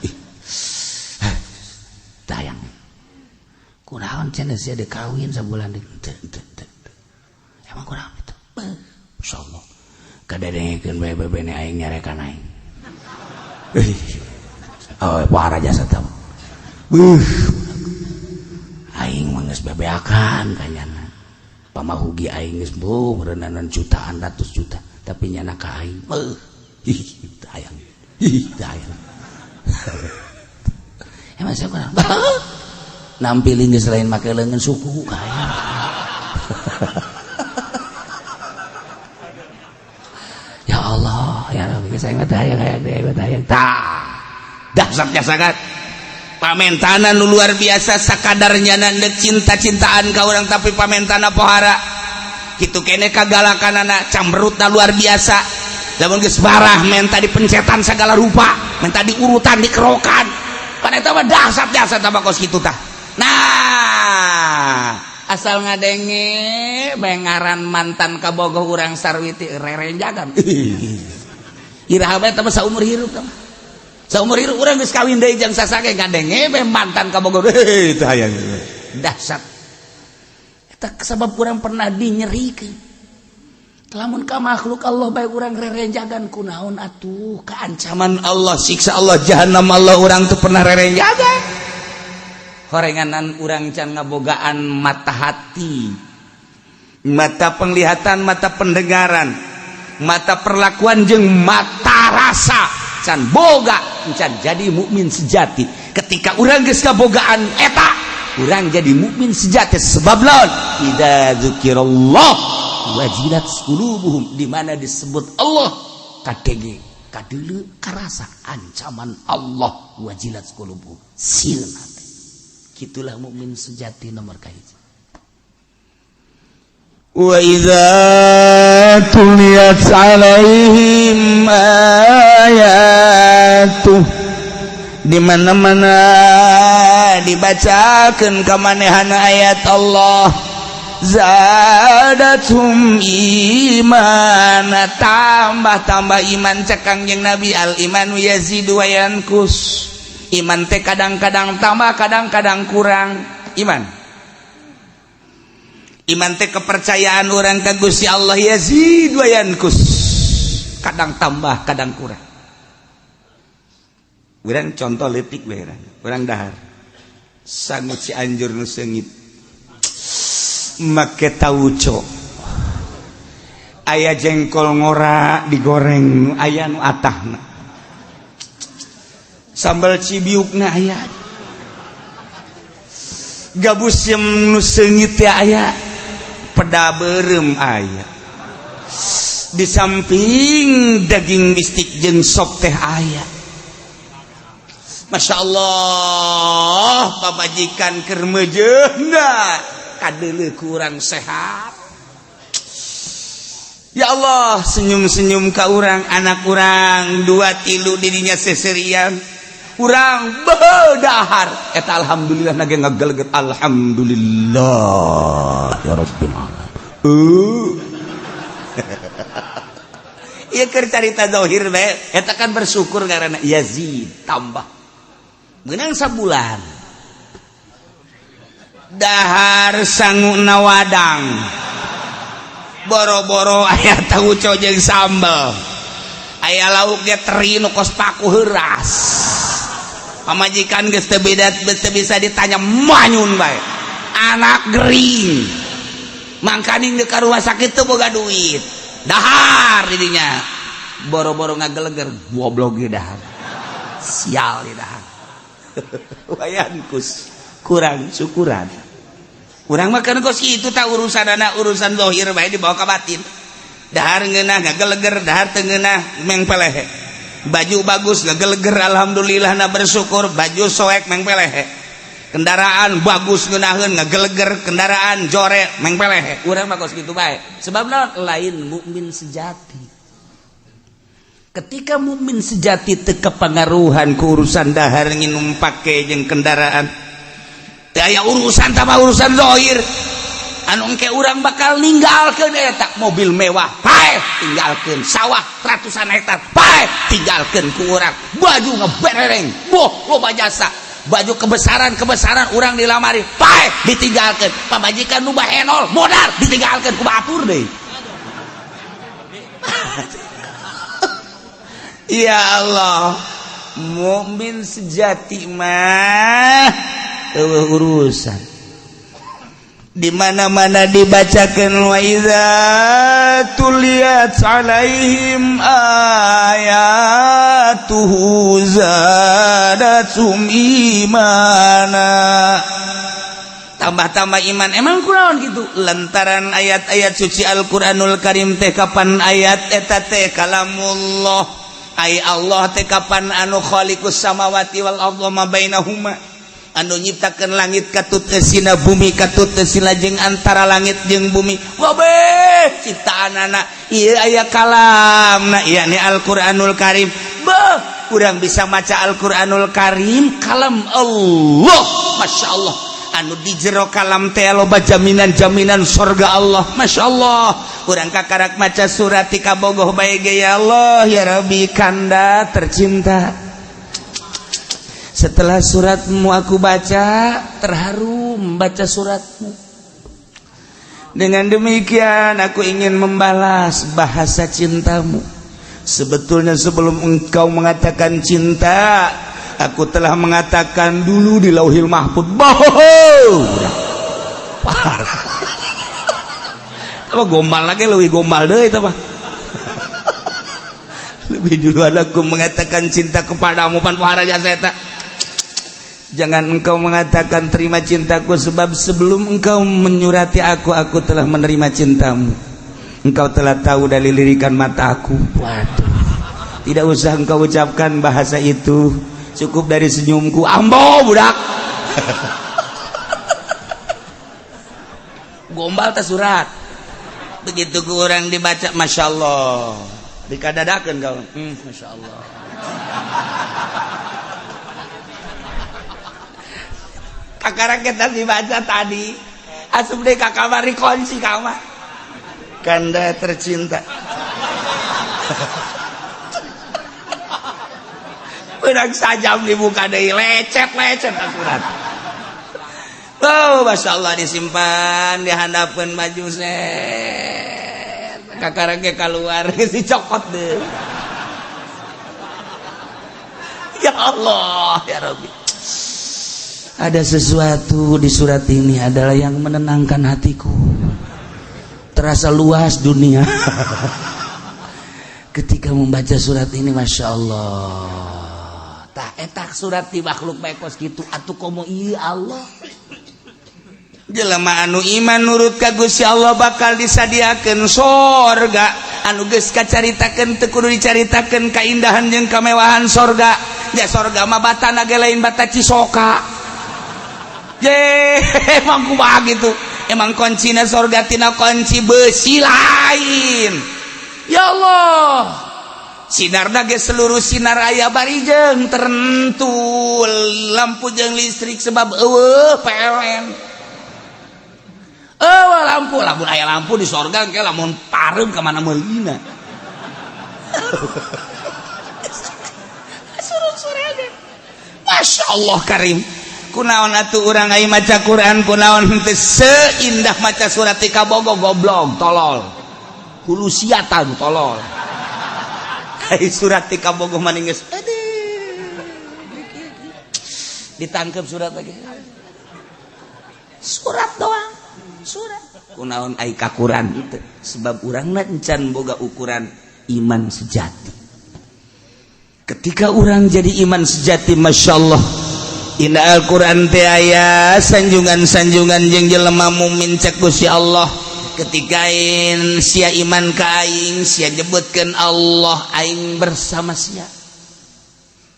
Ih. Tayang. Kunaon cenah sia deuk kawin sabulan deui? Teu, teu, teu. Emang kunaon itu? Insyaallah. Kadengekeun bae bebene aing nyarekan aing. Ih. Oh, pohara jasa teh. Beuh. Aing mah geus bebeakan kanyana. Pamahugi aing geus meureunanan jutaan, ratus juta, tapi nyana ka aing beuh, ih teu hayang, ih teu hayang. Emang saya kurang nampilin geus lain make leungeun suku ka aing. Ya Allah, ya Rabbi, saya mah teu hayang, hayang, hayang. Tah, dahsyatnya sangat. Pamentanan nu luar biasa, sakadarnya ndek cinta-cintaan ka urang, tapi pamentana pohara. Kitu kene kagalakan anak camberutna luar biasa. Lamun geus barah menta dipencetan segala rupa, menta diurutan, dikerokan. Pan eta mah dahsyat dahsyat tambah kos kitu tah. Nah, asal ngadenge bae ngaran mantan kabogoh urang sarwiti rerenjagan. Iraha bae teh saumur hirup teh. Saumur hirup urang geus kawin deui jeung sasake ngadenge bae mantan kabogoh. Heuh, teu hayang. Dahsyat. Eta sabab urang pernah dinyerikeun. Lamun ka makhluk Allah bae urang rerenjagan, kunaon atuh keancaman Allah, siksa Allah, jahanam Allah urang tuh pernah rerenjagan. Horenganan urang can ngabogaan mata hati, mata penglihatan, mata pendengaran, mata perlakuan jeung mata rasa can boga, can jadi mukmin sejati. Ketika urang geus kabogaan eta, urang jadi mukmin sejati. Sebab lawan idza dzukirallah wajilat qulubuhum, di mana disebut Allah kadenge, kadeuleu, karasa ancaman Allah, wajilat qulubuhum, sieun hate. Gitulah mukmin sejati nomor kahiji. Wa idza tuliyat alaihim ayatuh, di mana-mana dibacakeun ka manehana ayat Allah, zadathum imana, tambah-tambah iman. Cek Kangjeng Nabi, al imanu yazidu wa yanqus. Iman teh kadang-kadang tambah, kadang-kadang kurang. Iman, iman teh kepercayaan orang ke Gusti Allah, yazid wa yanqus, kadang tambah, kadang kurang. Urang contoh leutik we, urang dahar sangu Cianjur nu seungit make tauco, aya jengkol ngora digoreng, aya nu atahna, sambal cibiukna aya, gabus yang nu seungit ya aya, peda beureum aya, di samping daging bistik jeung sop teh aya. Masya Allah, pamajikan keur meujeuhna kadeuleu kurang sehat. Ya Allah, senyum-senyum ka urang, anak urang dua tilu dirinya seserian, urang bedahar eta alhamdulillah nage ngageleget, alhamdulillah ya rabbil alamin. Ieu keur carita zahir bae eta kan bersyukur karena yazid tambah. Meunang sabulan dahar sanguna wadang, boro-boro aya tauco jeung sambel, aya lauk ge teri nu kos paku heuras. Pamajikan geus teu beda, teu bisa ditanya, manyun bae. Anak gering, mangkaning di ka rumah sakit teu boga duit. Dahar didinya boro-boro ngageleger, goblok ge dahar, sial di dahar. Wayanqus, kurang syukuran. Urang mah kan kos kitu tak urusan anak, urusan zahir bae dibawa ka batin. Dahar ngeunah ngageleger, dahar teu ngeunah mengpelehe. Baju bagus ngageleger, alhamdulillah na bersyukur, baju soek mengpelehe. Kendaraan bagus ngeunaheun ngageleger, kendaraan jore mengpelehe. Urang mah kos kitu bae. Sebab naon? Lain mukmin sejati. Ketika mukmin sejati teu kepengaruhan ku urusan dahar, nginum pake jeung kendaraan, teu aya urusan tambah urusan zahir. Anu engke urang bakal ninggalkeun eta mobil mewah paeh, tinggalkeun sawah ratusan hektar paeh, tinggalkeun ku urang baju ngeberereng boh loba jasa, baju kebesaran-kebesaran urang dilamari paeh, ditinggalkeun pamajikan nu bahenol modar, ditinggalkeun ku batur deui. Ya Allah, mukmin sejati mah eueuh urusan. Di mana-mana dibacakan wa idza tuliyat alaihim ayatuhu zadatum imana. Tambah-tambah iman. Emang kunaon gitu? Lantaran ayat-ayat suci Al-Qur'anul Karim teh kapan ayat eta teh kalamullah. Ai Allah teh kapan anu khaliqus samawati wal ardh ma bainahuma, anu nyiptakeun langit katut eusina, bumi katut eusina, jeung antara langit jeung bumi wabeh ciptaanana ieu aya kalamna, yakni Al-Qur'anul Karim. Beuh, urang bisa maca Al-Qur'anul Karim, kalam Allah, Masya Allah, anu di jero kalam teh loba jaminan-jaminan sorga Allah. Masya Allah, urang kakarak maca surat ti kabogoh bae ge, ya Allah ya Rabbi, kanda tercinta, setelah suratmu aku baca, terharu membaca suratmu. Dengan demikian aku ingin membalas bahasa cintamu. Sebetulnya sebelum engkau mengatakan cinta, aku telah mengatakan dulu di Lauhil Mahfud. Bohong. Parah. Apa gombal lagi, lebih gombal deh itu apa? Lebih duluan aku mengatakan cinta kepadamu, pan pohara jasa eta. Jangan engkau mengatakan terima cintaku, sebab sebelum engkau menyurati aku telah menerima cintamu. Engkau telah tahu dari lirikan mataku. Waduh. Tidak usah engkau ucapkan bahasa itu. Cukup dari senyumku. Ambo budak. Gombal teh surat. Begitu ku orang dibaca, Masya Allah. Dikadadakeun kau. Masya Allah. Kakara kita dibaca tadi asup deh ka kamar, dikunci kamar, kanda tercinta. Benang sajam dibuka deui, lecet-lecet surat. Oh, Masya Allah, disimpan dihandapkeun maju set. Kakara ge keluar geus dicokot deh. Ya Allah ya Rabbi. Ada sesuatu di surat ini adalah yang menenangkan hatiku. Terasa luas dunia. Ketika membaca surat ini, Masya Allah. Tak etak surat di makhluk baik kos gitu. Atuh komo iya Allah. Jelema anu iman nurut ka Gusti Allah bakal disadiakeun sorga. Anu geus kacaritakeun teu kudu dicaritakeun kaindahan jeung kamewahan sorga. Ya sorga mah batana ge lain bata Cisoka. Ye, emang kumaha gitu. Emang kuncina sorga tina kunci besi lain. Ya Allah. Sinarna ge seluruh sinar aya bari jeung tertentu lampu jeung listrik sebab eueuh PLN. Eueuh lampu, lamun aya lampu di sorga engke lamun pareum ka mana meulina. Surung-surung. Masya Allah Karim. Kunaon atuh urang ai maca Quran, kunaon teu seindah maca surat ti kabogo, goblok tolol. Hulusiatan tolol. Ai surat ti kabogo maning geus aduh. Ditangkep surat lagi. Surat doang, surat. Kunaon ai kakuran teu, sebab urangna encan boga ukuran iman sejati. Ketika urang jadi iman sejati, Masya Allah. Inna Al-Quran teh aya sanjungan-sanjungan jeung jelema mukmin cek Gusti Allah. Ketika sia iman ka aing, sia nyebutkeun Allah, aing bersama sia.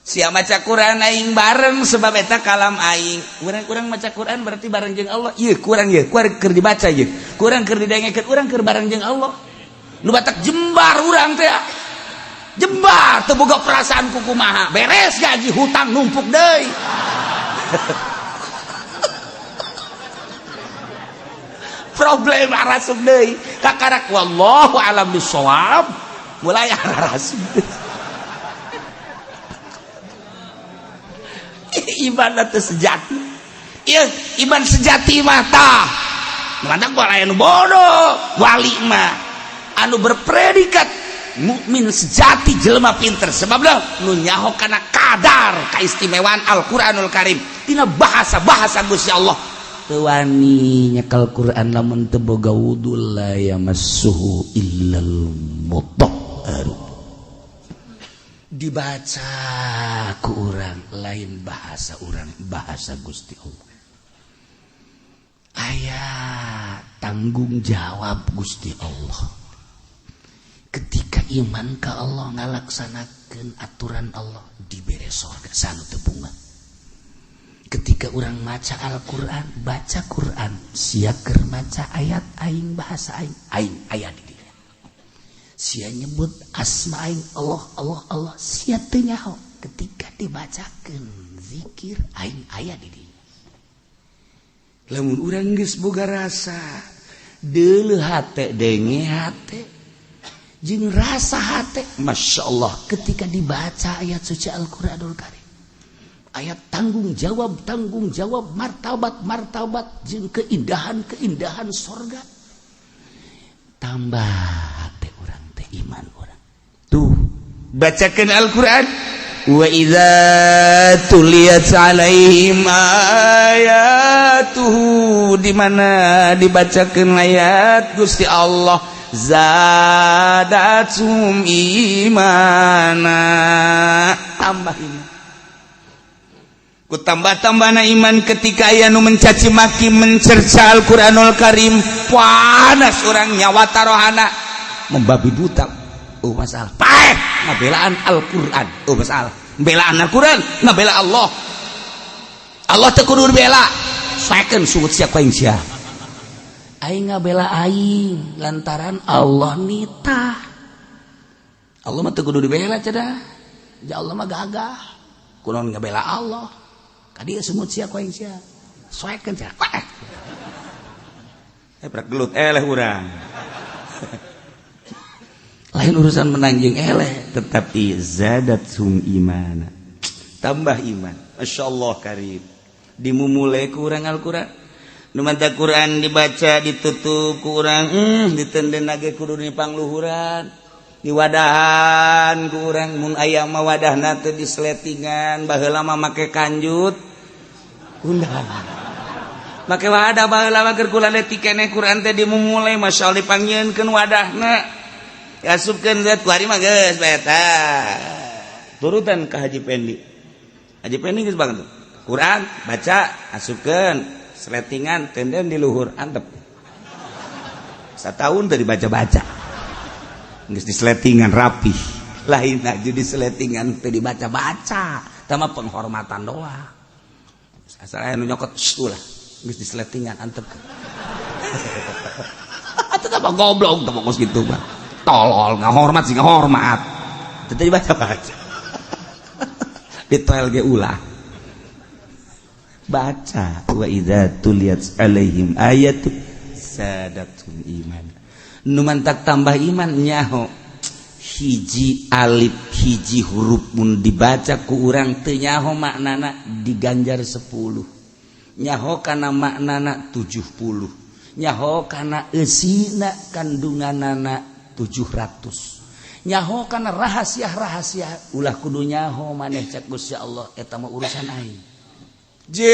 Sia maca Quran aing bareng sebab eta kalam aing. Urang-urang maca Quran berarti bareng jeung Allah. Ieu kurang ieu, kurang keur dibaca ieu. Kurang keur didengekeun, urang keur bareng jeung Allah. Nu batak jembar urang teh. Jembar teu boga perasaan kukumaha. Beres gaji hutang numpuk deui. Problem arasup deui kakarak wallahu alam bisawab mulai arasup deui. Iman teu sejati. Ieu iman sejati mah tah mana gua aya nu bodoh wali mah anu berpredikat mukmin sejati jelema pinter sebab nu nyaho kana kadar kaistimewaan Al-Qur'anul Karim tina bahasa-bahasa Gusti Allah. Teu wani nyekel Quran lamun teu boga wudu, la yamassuhu illal mutahharu. Dibaca ku urang lain bahasa urang, bahasa Gusti Allah. Aya tanggung jawab Gusti Allah ketika iman ka Allah, ngalaksanakeun aturan Allah, dibere sorga sanu teu bunga. Ketika urang maca Al-Quran, baca Quran, sia keur maca ayat aing, bahasa aing, aing aya di dieu. Sia nyebut asma aing, Allah, Allah, Allah, sia teu nyaho. Ketika dibacakeun zikir aing, aya di dieu. Lamun urang geus boga rasa deuleu hate, denge hate jeung rasa hate, Masya Allah, ketika dibaca ayat suci Al-Quranul Karim, ayat tanggung jawab, tanggung jawab, martabat, martabat jeung keindahan, keindahan sorga, tambah hati urang teh, iman urang tuh. Bacakan Al-Quran, wa idza tuliyat alaihim ayatuhu, di mana dibacakan ayat Gusti Allah, zadatsum imana, tambah iman. Ku tambah-tambahna iman. Ketika aya nu mencaci maki, mencerca Al-Qur'anul Karim, panas urang, nyawa tarohana, membabi buta. Oh, masalah paeh ngabelaan Al-Qur'an. Oh, masalah belaan Al-Qur'an, ngabela Allah. Allah teu kudu dibela. Sakeun sungut sia ku aing, sia. Aing ngabela aing lantaran Allah nitah. Allah mah teu kudu dibela cenah. Ya Allah mah gagah. Kunaon ngabela Allah? Kadieu sungut sia ku aing, sia. Soekeun sia. Eh, prak gelut eleh urang. Lain urusan menang jeung eleh, tetapi zadatsum imana. Tambah iman. Masya Allah karim. Dimumule ku urang Al-Qur'an. Nu manta Quran dibaca, ditutup ku urang, ditenden ge kudu dipangluhuran. Diwadahan ku urang, mun aya mah wadahna teh disletingan, baheula mah make kanjut. Kundang. Make wadah baheula mah keur kula leutik keneh Quran teh dimumule, masyaallah, dipanggieunkeun wadahna. Asupkeun zat kuari mah geus bae eta. Turutan ka Haji Pendi. Haji Pendi geus banget tuh. Quran baca, asupkeun sletingan, tenden di luhur, antep. Satahun tadi baca-baca. Geus di sletingan rapih. Lain aja di sletingan teh dibaca-baca, tama penghormatan doang. Asal aya nu nyokot ulah, geus di sletingan antep. Tetap goblok teu kos kitu mah. Tolol, nggak hormat sih, nggak hormat. Tetep dibaca-baca. Di toel ge ulah. Baca wa idza tuliyat alaihim ayatu zadatum iman. Nu mantak tambah iman, nyaho hiji alif, hiji huruf mun dibaca ku urang teu nyaho maknana diganjar 10, nyaho kana maknana 70, nyaho kana eusina kandunganana 700, nyaho kana rahasia-rahasia. Ulah kudu nyaho maneh, cek Gusti Allah, eta mah urusan aing. Je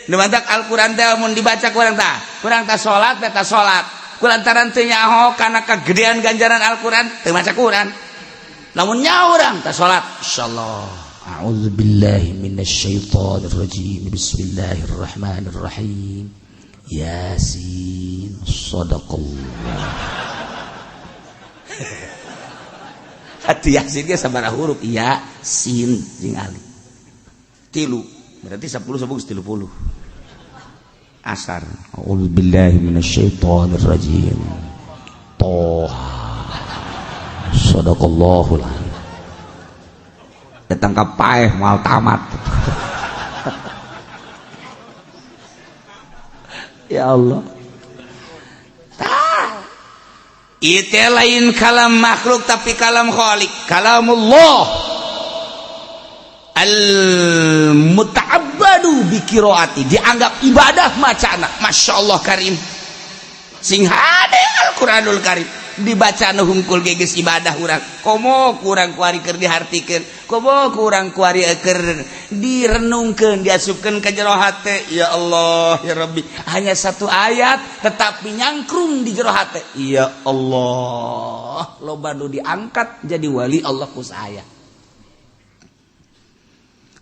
nu mantak Al-Qur'an teh mun dibaca ku urang tah, kurang tah salat, teh salat kulantaran teu nyaho kana kagedean ganjaran Al-Qur'an, teu maca Quran. Lamun nyaho urang tah salat, insyaallah. A'udzubillahi minasyaitonir rajim. Bismillahirrahmanirrahim. Yasin. Sadaqallah. Hati Yasin ge sabaraha huruf? Ya, sin jeung alif. Tilu. Berarti 10 10 30. Asar. A'udzubillahi minasyaitonir rajim. Toha. Sadaqallahul azim. Datang ka paeh moal tamat. Ya Allah. Tah. Itu lain kalam makhluk, tapi kalam khalik, kalamullah. Al muta'abbadu bi qiraati, dianggap ibadah macana. Masya Allah karim. Sing hade Al-Qur'anul Karim. Dibaca nu hungkul ge geus ibadah urang. Komo kurang kuari keur dihartikeun, komo kurang kuari keur direnungkeun, diasupkeun ka jero hate. Ya Allah, ya Rabbi, hanya satu ayat tetapi nyangkrung di jero hate. Ya Allah, loba nu diangkat jadi wali Allah ku saya.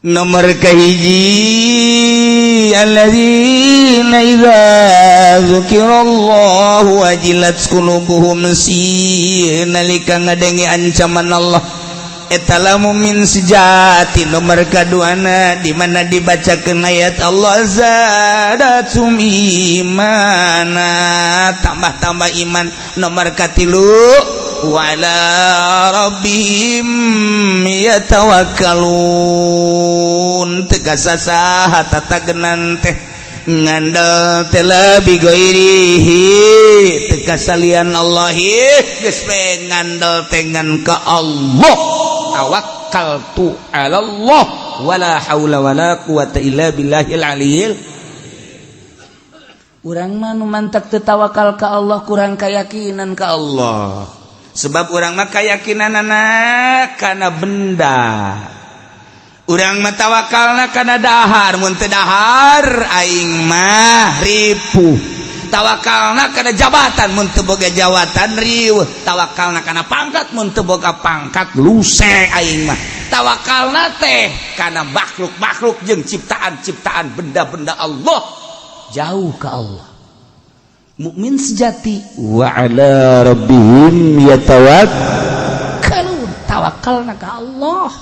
Nomor kahiji, alladzina idza dzukirallahu wajilat qulubuhum, si nalika ngadenge ancaman Allah, eta mukmin sejati. Nomor kaduana, di mana dibacakeun ayat Allah, zadatum imana, tambah-tambah iman. Nomor katilu, wala rabbihim yatawakkalun, teu ka sasaha tatagenan teh, ngandel teh lebih ghairihi, teu ka salian Allah, geus we ngandel teh ngan ka Allah. Tawakkaltu ala Allah, wala haula wala quwata illa billahil aliyil. Urang mah nu mantak teu tawakal ka Allah kurang keyakinan ka Allah, sebab urang mah keyakinanana kana benda. Urang mah tawakalna kana dahar, mun teu dahar aing mah ripuh. Tawakalna kana jabatan, mun teu boga jabatan riweuh. Tawakalna kana pangkat, mun teu boga pangkat luse aing mah. Tawakalna teh kana makhluk-makhluk jeung ciptaan-ciptaan benda-benda Allah, jauh ke Allah. Mukmin sejati wa ala rabbihim yatawakkalun, tawakalna ka Allah.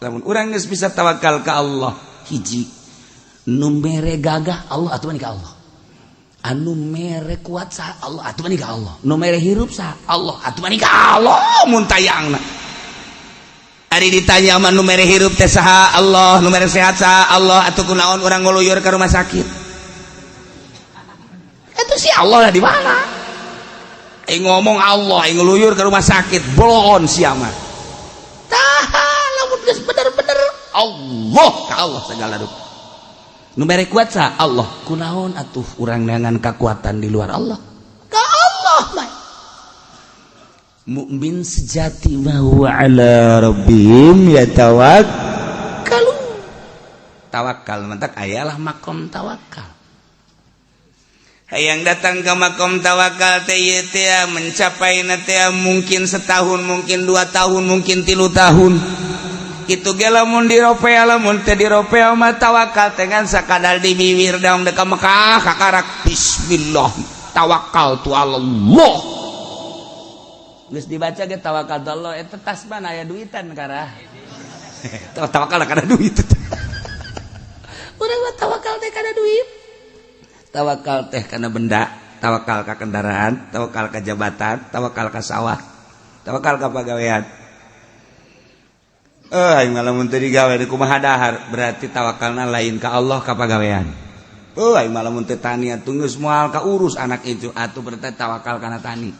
Lamun urang geus bisa tawakal ka Allah, hiji, nu mere gagah Allah atuh ka Allah, anu mere kuat saha? Allah atuh ka Allah. Nu mere hirup saha? Allah atuh ka Allah. Mun tayangna ari ditanya mah, nu mere hirup teh saha? Allah. Nu mere sehat saha? Allah. Atuh kunaon urang nguluyur ke rumah sakit? Itu si Allah lah di mana? Aing ngomong Allah, aing ngeluyur ke rumah sakit, bolon sia mah. Tah, lamun geus bener-bener Allah ka Allah segala rupa. Nu mere kuat saha? Allah. Kunaon atuh urang neangan kekuatan di luar Allah? Ka Allah mah. Mukmin sejati wa huwa ala rabbihim yatawakkalun. Tawakal mantak ayalah makom tawakal. Hayang datang ke makom tawakal teh mencapai teh mungkin setahun, mungkin 2 tahun, mungkin 3 tahun. Itu ge lamun diropea. Lamun teh diropea mah tawakal dengan sakadar di bibir dong. Deka Mekah kakarak bismillah tawakal tu Allah, geus dibaca ge tawakal Allah, eta tas mana aya duitan karah tawakal kana duit. Urang mah tawakal teh kana duit, tawakal teh kana benda, tawakal ka kendaraan, tawakal ka jabatan, tawakal ka sawah, tawakal ka pagawean. Eh, aing mah lamun teu digawe di kumaha dahar? Berarti tawakalna lain ka Allah, ka pagawean. Oh, aing mah lamun teu tani atuh geus moal ka urus anak itu atuh, berarti tawakal kana tani.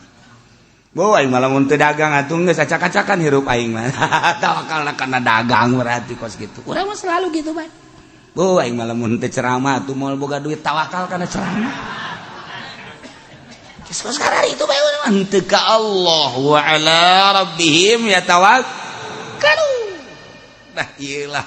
Oh, aing mah lamun teu dagang atuh geus acak-acakan hirup aing mah, tawakalna kana dagang berarti kos kitu. Urang mah selalu gitu bae. Oh, aing mah lamun teu ceramah atuh moal boga duit, tawakal kana ceramah. Geus kos itu bae urang mah henteu ka Allah. Wa ala rabbihim yatawakkalun. Nah, iyalah,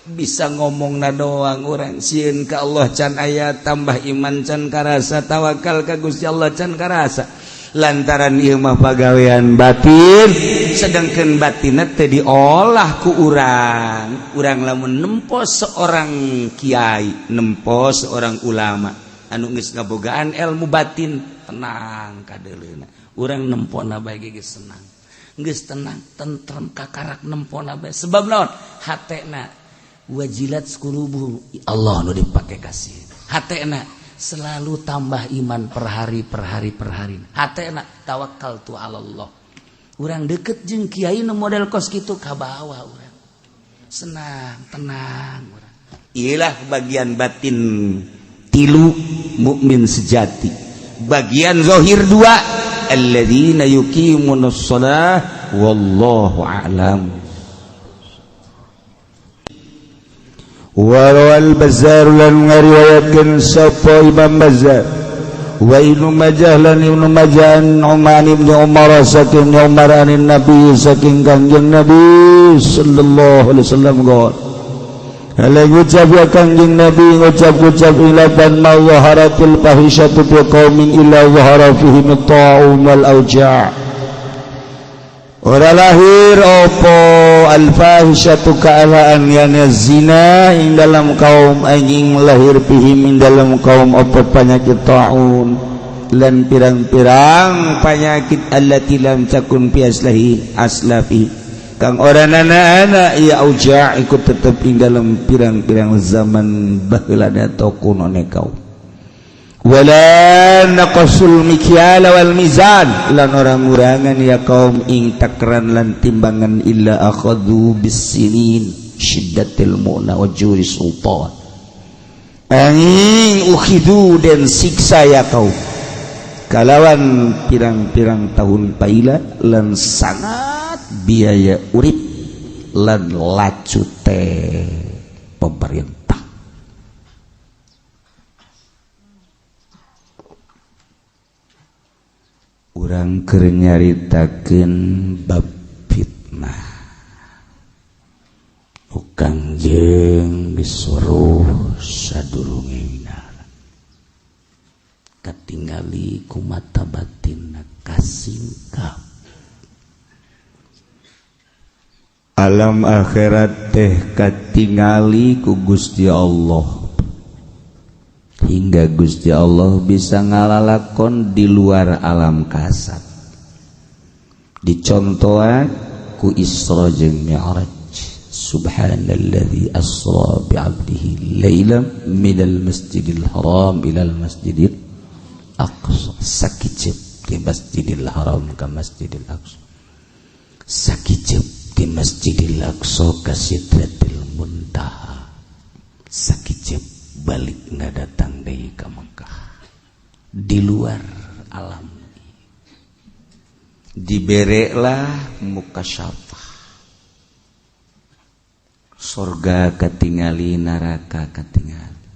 bisa ngomong na doang urang, sieun ka Allah can aya, tambah iman can karasa, tawakal ka Gusti Allah can karasa, lantaran ieu mah pagawean batin, sedangkan batin teh diolah ku urang. Urang lamun nempo seorang kiai, nempo seorang ulama anu geus ngabogaan ilmu batin, tenang kadeuleuna. Urang nempona bae geus senang, geus tenang tentrem, kakarak nempona bae. Sebab naon? Hatena wajilat qulubuhum, Allah nu dipake kasih. Hatena selalu tambah iman per hari, per hari, per hari. Hatena tawakal tu Allah. Urang deket jeung kiai nu model kos kitu, kabawa urang senang, tenang urang. Iyalah bagian batin tilu mukmin sejati, bagian zahir dua, alladzina yuqimunas shalah. Wallahu a'lam. Warawal Bazzar lan ngariwayatkeun sapa Imam Bazzar. Wa Ibnu Majah lan Ibnu Majah, Nu'man ibnu Umar saking Umar, anin Nabi saking Kangjeng Nabi sallallahu alaihi wasallam, qol. Hale ngucap ya Kangjeng Nabi, ngucap-ngucap ilaban ma zaharatil fahisyatu fi qaumin illa zahara fihim at-ta'un wal auja'. Ora lahir opo al-fahisyatu kaalaan yana zina ing dalam kaum, anjing lahir fihim ing dalam kaum opo penyakit ta'un lan pirang-pirang penyakit allati lam takun fi aslahi aslafi kang ora nana ya auja ikut tetep ing dalam pirang-pirang zaman baheula atau kunone kaum. Wala naqasul mikyala wal mizan lan ora ngurangan ya kaum ing takran lan timbangan illa akhadhu bisinin syiddatil mu'na wa juri sultan, angin ukhidu dan siksa ya kaum kalawan pirang-pirang tahun paila lan sangat biaya urip lan lacute pemerintah. Urang keur nyaritakeun bab fitnah. Ukang jeung disuruh sadurunge winara. Katingali ku mata batinna kasingkap. Alam akhirat teh katingali ku Gusti Allah. Hingga Gusti Allah bisa ngalalakon di luar alam kasat. Dicontohan ku Isra jeung Mi'raj. Subhanalladzi asra bi'abdihi lailan minal masjidil haram ilal masjidil aqsa. Sakicep di Masjidil Haram ka Masjidil Aqsa. Sakicep di Masjidil Aqsa ka Sidratil Muntaha. Sakicep balik nggak datang deui ka Mekah. Di luar alam dibereklah mukasyafah. Sorga katingali, neraka katingali,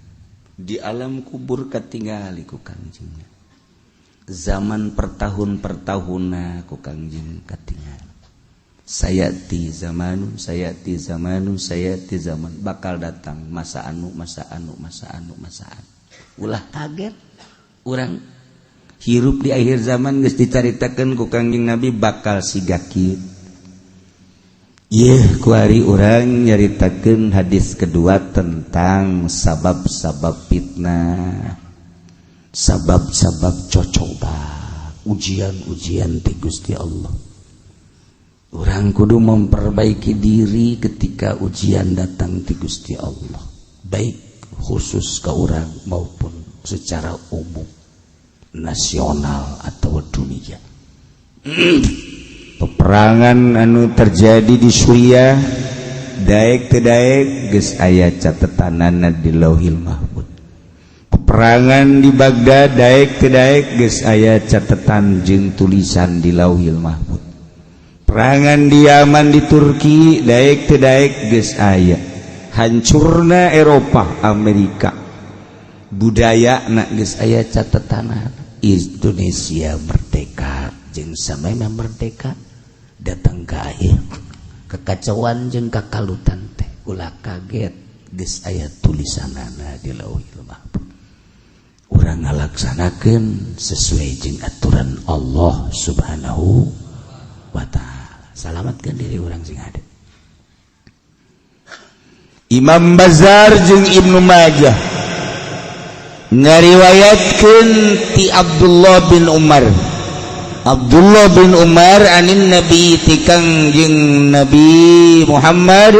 di alam kubur katingali ku Kangjeng. Zaman pertahun-pertahunna ku Kangjeng katingali. Sayati zamanu, sayati zamanu, sayati zaman, bakal datang masa anu, masa anu, masa anu, masa anu. Ulah kaget urang hirup di akhir zaman geus dicaritakeun ku Kangjeng Nabi bakal siga kieu. Yeuh kuari urang nyaritakeun hadis kedua tentang sabab-sabab fitnah, sabab-sabab cocoba, ujian-ujian ti Gusti Allah. Urang kudu memperbaiki diri ketika ujian datang ti Gusti Allah, baik khusus ke urang maupun secara umum nasional atau dunia. Peperangan anu terjadi di Suriah daek teu daek geus aya catetanana di Lauhil Mahfud. Peperangan di Baghdad daek teu daek geus aya catetan jeung tulisan di Lauhil Mahfud. Perangan di Yaman, di Turki daek teu daek geus aya. Hancurna Eropa, Amerika, budaya na geus aya catetanana. Indonesia merdeka jeung samemeh merdeka datang ke akhir kekacauan jeung kakalutan teh ulah kaget geus aya tulisanana di Lauhil Mahfuz. Urang ngalaksanakeun sesuai jeung aturan Allah Subhanahu wa ta'ala. Salamatkeun diri urang sing hade. Imam Bazar jeung Ibnu Majah ngariwayatkeun ti Abdullah bin Umar. Abdullah bin Umar anin Nabi ti Kangjeng Nabi Muhammad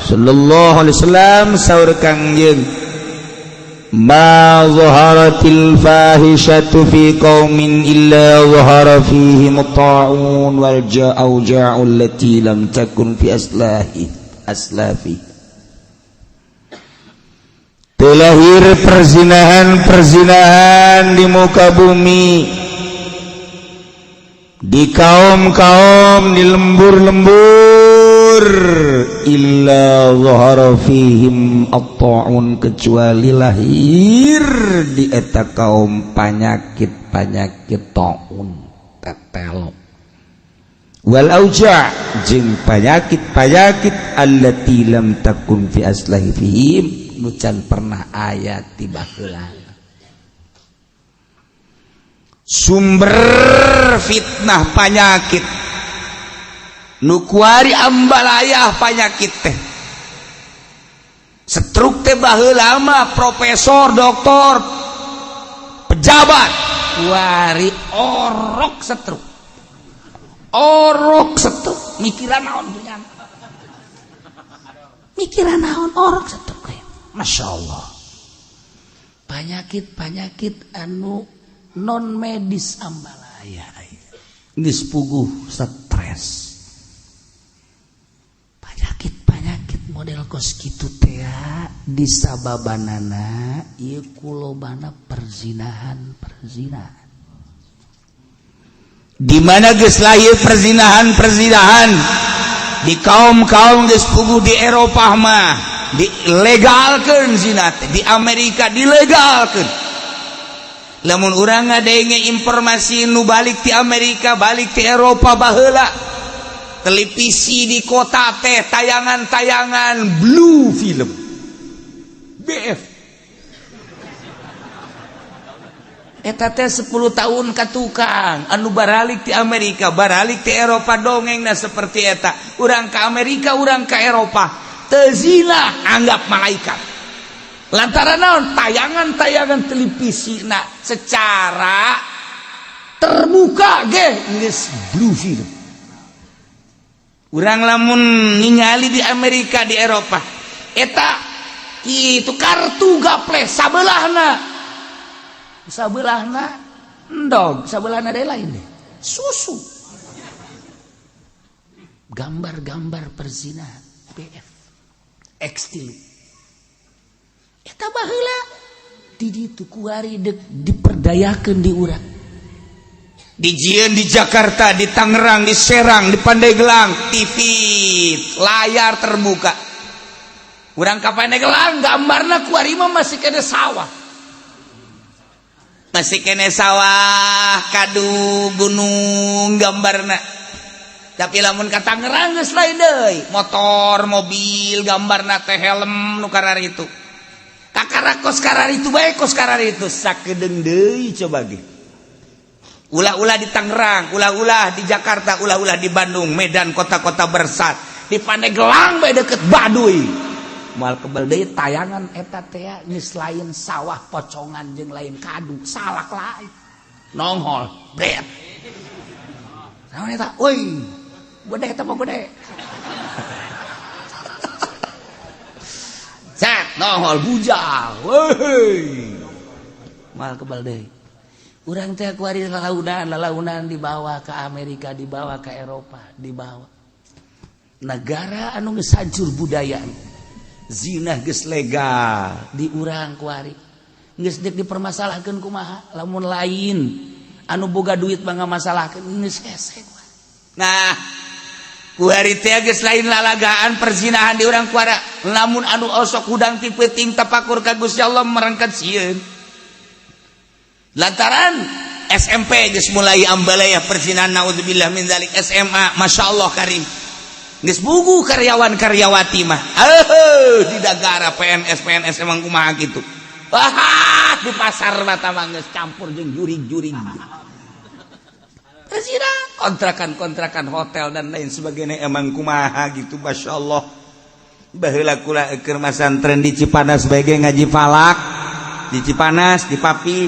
sallallahu alaihi wasallam, saur Kangjeng, ma zaharatil fahishatu fi qaumin illa zahara fihim ta'un wal ja'u allati lam takun fi aslahi aslafi. Terlahir perzinahan-perzinahan di muka bumi, di kaum-kaum, di lembur-lembur, Illa zahara fihim at-ta'un, kecuali lahir di eta kaum panyakit-panyakit ta'un, tetelo, wal auja' jeung panyakit-panyakit allati lam takun fi aslafihim, nu can pernah aya ti baheula. Sumber fitnah panyakit nu kuari ambalaya, panyakit teh stroke teh, baheula mah profesor, doktor, pejabat, kuari orok stroke, orok stroke. Mikiran naon punya, mikiran naon orok stroke? Masya Allah, penyakit penyakit anu non medis ambalaya, geus puguh stres, penyakit-penyakit model kos kitu teh disababanana ieu kulobana perzinahan. Perzinahan di mana geus lahir perzinahan, perzinahan di kaum-kaum geus puguh. Di Eropah mah dilegalkeun zina teh, di Amerika dilegalkeun. Lamun urang ngadenge informasi nu balik di Amerika, balik di Eropa, baheula televisi di kota teh tayangan-tayangan blue film, BF. Eta teh 10 tahun ka tukang anu baralik di Amerika, baralik di Eropa, dongeng. Nah, seperti eta urang ke Amerika, urang ke Eropa teu zina anggap malaikat, lantaran naon? Tayangan-tayangan televisi nah secara terbuka ge geus blue film. Urang lamun ningali di Amerika, di Eropa, eta itu kartu gaple sabelahna, sabelahna endog, sabelahna deui lain deh susu, gambar-gambar perzinahan, BF, X tilu. Eta baheula di ditu, kuari dek diperdayakeun di urang. Dijieun di Jakarta, di Tangerang, di Serang, di Pandeglang, TV layar terbuka. Urang ka Pandeglang gambarna kuari mah masih kene sawah. Masih kene sawah, kadu, gunung gambarna. Tapi lamun ka Tangerang geus lain deui, motor, mobil, gambarna teh helm nu kararitu. Kakara kos kararitu bae, kos kararitu sakedeung deui coba ge. Ulah-ulah di Tangerang, ulah-ulah di Jakarta, ulah-ulah di Bandung, Medan, kota-kota besar. Di Pandeglang bae deket Baduy. Moal kebel deui tayangan eta teh geus lain sawah, pocongan jeung lain kadu, salak lain. Nongol, bret. Naon eta? Euy, gede eta mah gede. Set, nongol bujal. Weuy. Moal kebel deui. Urang teh kuari lalaunan, lalaunan dibawa ke Amerika, dibawa ke Eropa, dibawa. Negara anu geus hancur budaya. Zina geus legal di urang kuari. Geus deuk dipermasalahkeun kumaha? Lamun lain anu boga duit mah ngamasalahkeun, geus hese. Nah, kuari teh geus lain lalagaan perzinahan di urang kuara. Lamun anu osok hudang ti peuting tapakur ka Gusti Allah merengket sieun. Lantaran SMP geus mulai ambalaya perzinahan, naudzubillah min dzalik. SMA, Masya Allah karim, geus bugu karyawan karyawati mah di negara PNS PNS emang kumaha gitu. Wah, di pasar mata mah geus campur jeung jurig-jurig perzinahan, kontrakan-kontrakan hotel dan lain sebagainya emang kumaha gitu. Masya Allah, baheula kula keur masantren di Cipanas bae ngaji falak di Cipanas, di Papi,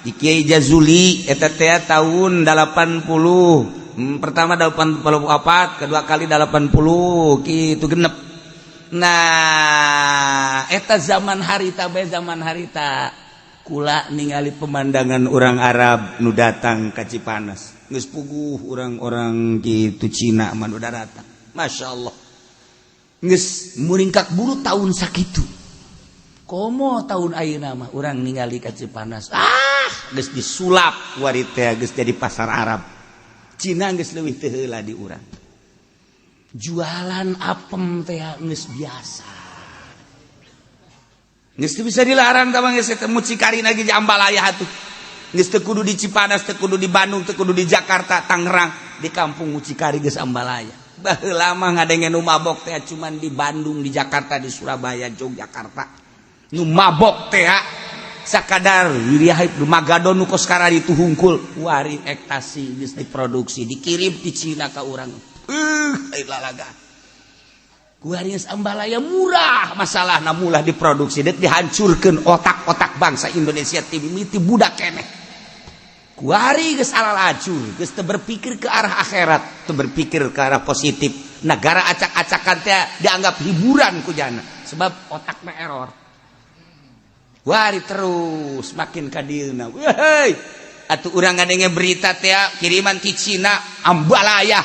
di Kiai Jazuli eta teh tahun 80, pertama 84, kedua kali 80 gitu genep. Nah, eta zaman harita bae, zaman harita kula ningali pemandangan orang Arab nu datang ka Cipanas, geus puguh orang-orang gitu Cina mah nu datang. Masya Allah, geus muringkak buru tahun sakitu. Komo tahun ayeuna mah urang ningali ka Cipanas, ah, geus disulap wari teh, geus jadi pasar Arab. Cina geus leuwih teu heula di urang. Jualan apem teh geus biasa, geus teu bisa dilarang. Tah, geus teh mucikari lagi jambalaya atuh. Geus teu kudu di Cipanas, teu kudu di Bandung, teu kudu di Jakarta, Tangerang, di kampung mucikari geus ambalaya. Baheula mah ngadenge nu mabok teh cuman di Bandung, di Jakarta, di Surabaya, Yogyakarta. Nu mabok teh sakadar wilayah nu Magadon, nu kos itu hungkul. Wari ekstasi geus diproduksi, dikirim di Cina ka urang. Lalaga kuari geus ambalaya murah. Masalahna mulah diproduksi dek dihancurkeun otak-otak bangsa Indonesia ti mimiti budak keneh. Kuari geus alalacur, geus teu berpikir ke arah akhirat, teu berpikir ke arah positif. Negara acak-acakan teh dianggap hiburan ku jana, sebab otakna error. Wari terus makin kadieuna, wehey atuh urang ngadenge berita teh kiriman ti Cina ambalaya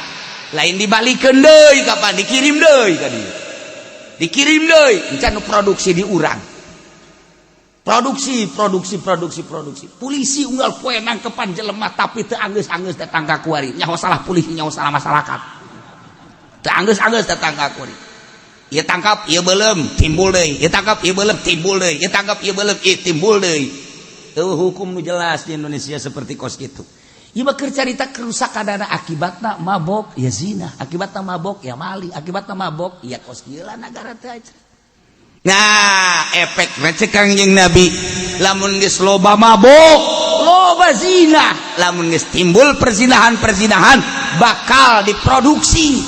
lain dibalikeun deui, kapan dikirim deui ka dieu, dikirim deui. Encan nu produksi di urang, produksi, produksi, produksi, produksi. Polisi unggal poe nangkepan jelema, tapi teu anggeus-anggeus datang ka kuari. Nyaho salah polisi, nyaho salah masyarakat. Teu anggeus-anggeus datang ka kuari. Ieu tangkap, ieu belum timbul deui, ieu tangkap, ieu belum timbul deui, ieu tangkap, ieu belum, ieu timbul deui. Eueuh hukum nu jelas di Indonesia seperti kos kitu. Ieu mah keur carita kerusakan. Akibatna mabok ya zina, akibatna mabok ya maling, akibatna mabok ya kos kieu lah nagara teh. Nah, efek cek Kangjeng Nabi, lamun geus loba mabok, loba zina, lamun geus timbul perzinahan-perzinahan, bakal diproduksi,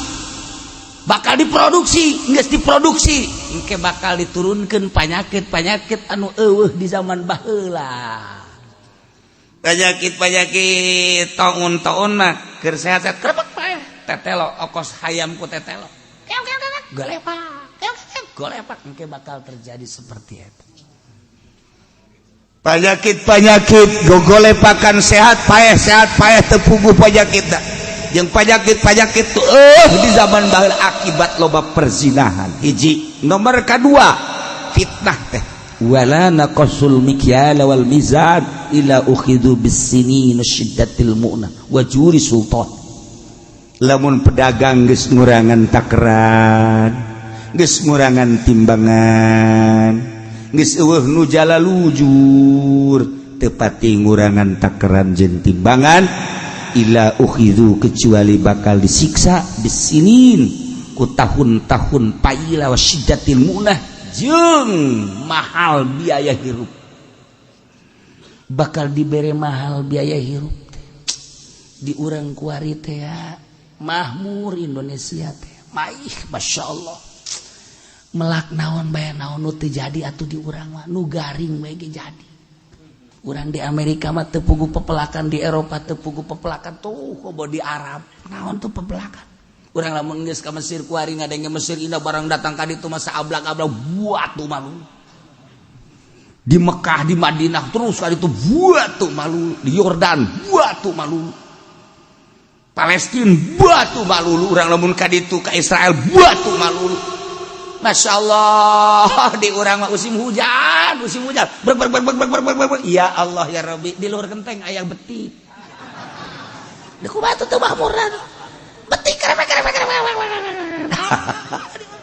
bakal diproduksi. Geus diproduksi, engke bakal diturunkan penyakit-penyakit anu eueuh di zaman baheula, penyakit-penyakit taun-taun mah keur sehat-sehat krepek paeh tetelo, okos hayam ku tetelo, keok keok keok, golepak keok keok, golepak. Engke bakal terjadi seperti itu. Penyakit-penyakit gogolepakan, sehat paeh, sehat paeh, teu puguh penyakit yang penyakit-penyakit tuh di zaman baheula akibat loba perzinahan. Hiji, nomor kedua fitnah teh, wala naqasul mikyala wal mizan ila ukhidhu bisinin syiddatil mu'nah wa juri sultan. Lamun pedagang geus ngurangan takeran, geus ngurangan timbangan, geus eueuh nu jalalujur, tepati ngurangan takeran jeung timbangan, ila ukhidhu, kecuali bakal disiksa bisinin, ku tahun-tahun paila, wa syiddatil mu'nah, jeung mahal biaya hirup. Bakal dibere mahal biaya hirup di urang kuari teh ya. Mahmur Indonesia teh maih, Masya Allah. Melak naon bae, naon nu teu jadi atuh di urang mah, nu garing bae ge jadi. Urang di Amerika mah teu puguh pepelakan, di Eropa teu puguh pepelakan tuh, kobo di Arab naon tuh pepelakan. Urang lamun geus ka Mesir kuari, ngadenge Mesir indah, barang datang ka ditu masa ablak-ablak buat tuh malu. Di Mekah, di Madinah, terus ka ditu buat tuh malu. Di Yordan buat tuh malu, Palestina buat tuh malu. Urang lamun ka ditu, ka Israel buat tuh malu. Masya Allah, di urang mah musim hujan, musim hujan ber ber ber ber ber ber ber ber. Ya Allah ya Rabbi, di luar genteng aya betik. Di kumaha teu makmurna betik kerepek kerepek kerepek.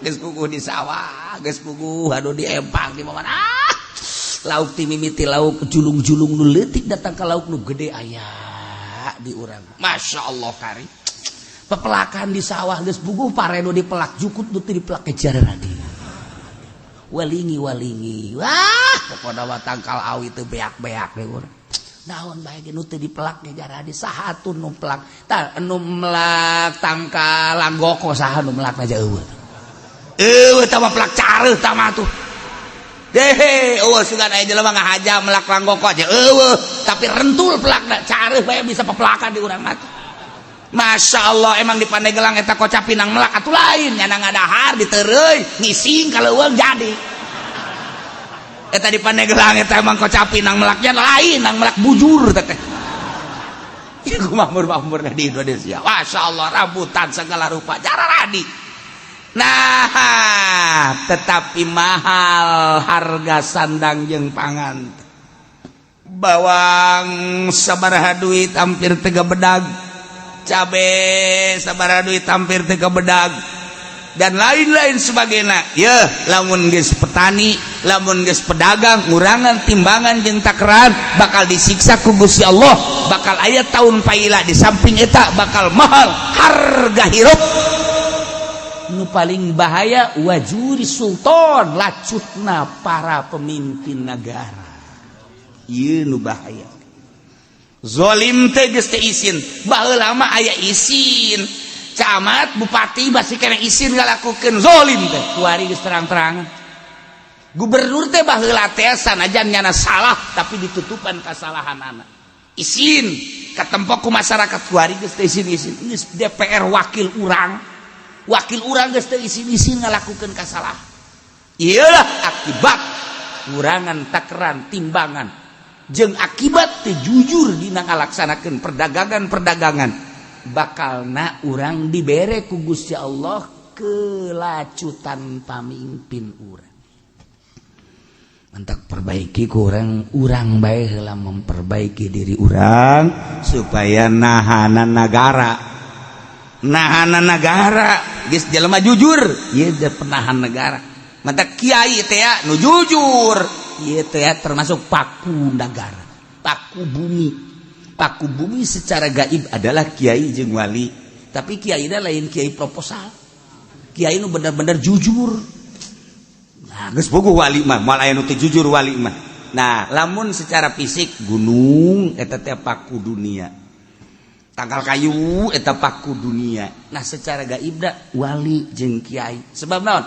Geus puguh di sawah, geus puguh aduh di empang, di mana. Ah, lauk ti mimiti lauk julung-julung nu leutik datang ke lauk nu gede aya di urang. Masya Allah, kari pepelakan di sawah geus puguh pare nu dipelak jukut, nu teu dipelak kejar lagi walingi walingi. Wah, pokona mah tangkal awi teu beak-beak deh urang. Naon bae ge nu teu dipelak ge jaradi. Saha atuh nu pelak? Tah, nu melak tangkal langgoko saha nu melak aja? Eueuh, eueuh tah mah pelak careuh tah mah tuh. Dehe, eueuh sugan aya jelema ngahaja melak langgoko aja eueuh, tapi rentul pelakna, careuh bae bisa pepelakan di urang mah. Masya Allah, emang di Pandeglang eta kocap pinang melak atuh lain, nyana ngadahar ditereuy ngising kalau eueuh jadi eta di Pandeglang. Eta emang kocap pinang melaknya lain, nang melak bujur teh. Iku makmur-makmur di Indonesia. Masya Allah, rambutan segala rupa cara radi. Nah, tetapi mahal harga sandang jeung pangan. Bawang sabaraha duit hampir tiga bedag, cabe sabaraha duit hampir tiga bedag. Dan lain-lain sebagainya. Ya, lamun geus petani, lamun geus pedagang ngurangan timbangan jeung takeran, bakal disiksa ku Gusti Allah, bakal aya tahun paila. Di samping eta bakal mahal harga hirup. Nu paling bahaya wajuri sultan, lacutna para pemimpin negara. Ieu nu bahaya. Zolim teh geus teu isin. Baheula mah aya isin, camat, bupati masih kena isin ngalakukeun zolim teh. Kuari geus terang-terangan. Gubernur teh baheula teh sanajan nyana salah, tapi ditutupan kesalahan anak, isin katempok ku masyarakat. Kuari geus teu isin-isin. Geus DPR, wakil urang, wakil urang geus teu isin-isin ngalakukeun kasalahan. Iyalah akibat kurangan takeran timbangan jeung akibat teu jujur dina ngalaksanakeun perdagangan-perdagangan. Bakal na urang dibere ku Gusti Allah kelacutan pamimpin urang. Matak perbaiki kurang urang bae heula, memperbaiki diri urang supaya nahanan negara, nahanan negara. Geus jelema jujur ieu teh penahan negara. Matak kiai teh nu jujur ieu teh termasuk paku negara, paku bumi. Paku bumi secara gaib adalah kiai jeung wali. Tapi kiai lain kiai proposal, kiai nu bener-bener jujur. Nah, geus bogo wali mah moal aya nu teu jujur wali mah. Nah, lamun secara fisik gunung eta teh paku dunia, tangkal kayu eta paku dunia. Nah, secara gaib da wali jeung kiai. Sebab naon?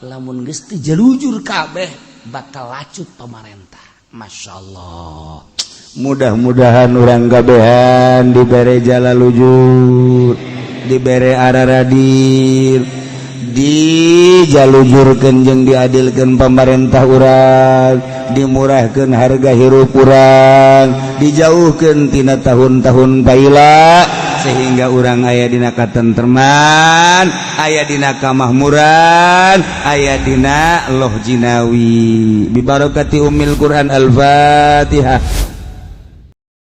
Lamun geus teu jalujur kabeh bakal lacut pamarentah. Masya Allah, mudah-mudahan urang kabehan dibere jala lujur, dibere araradir, dijalujurkeun jeung diadilkeun pemerintah urang, dimurahkeun harga hirup urang, dijauhkeun tina tahun-tahun paila, sehingga urang aya dina katentreman, aya dina kamahmuran, aya dina loh jinawi. Bibarokati umil Quran. Al-Fatihah.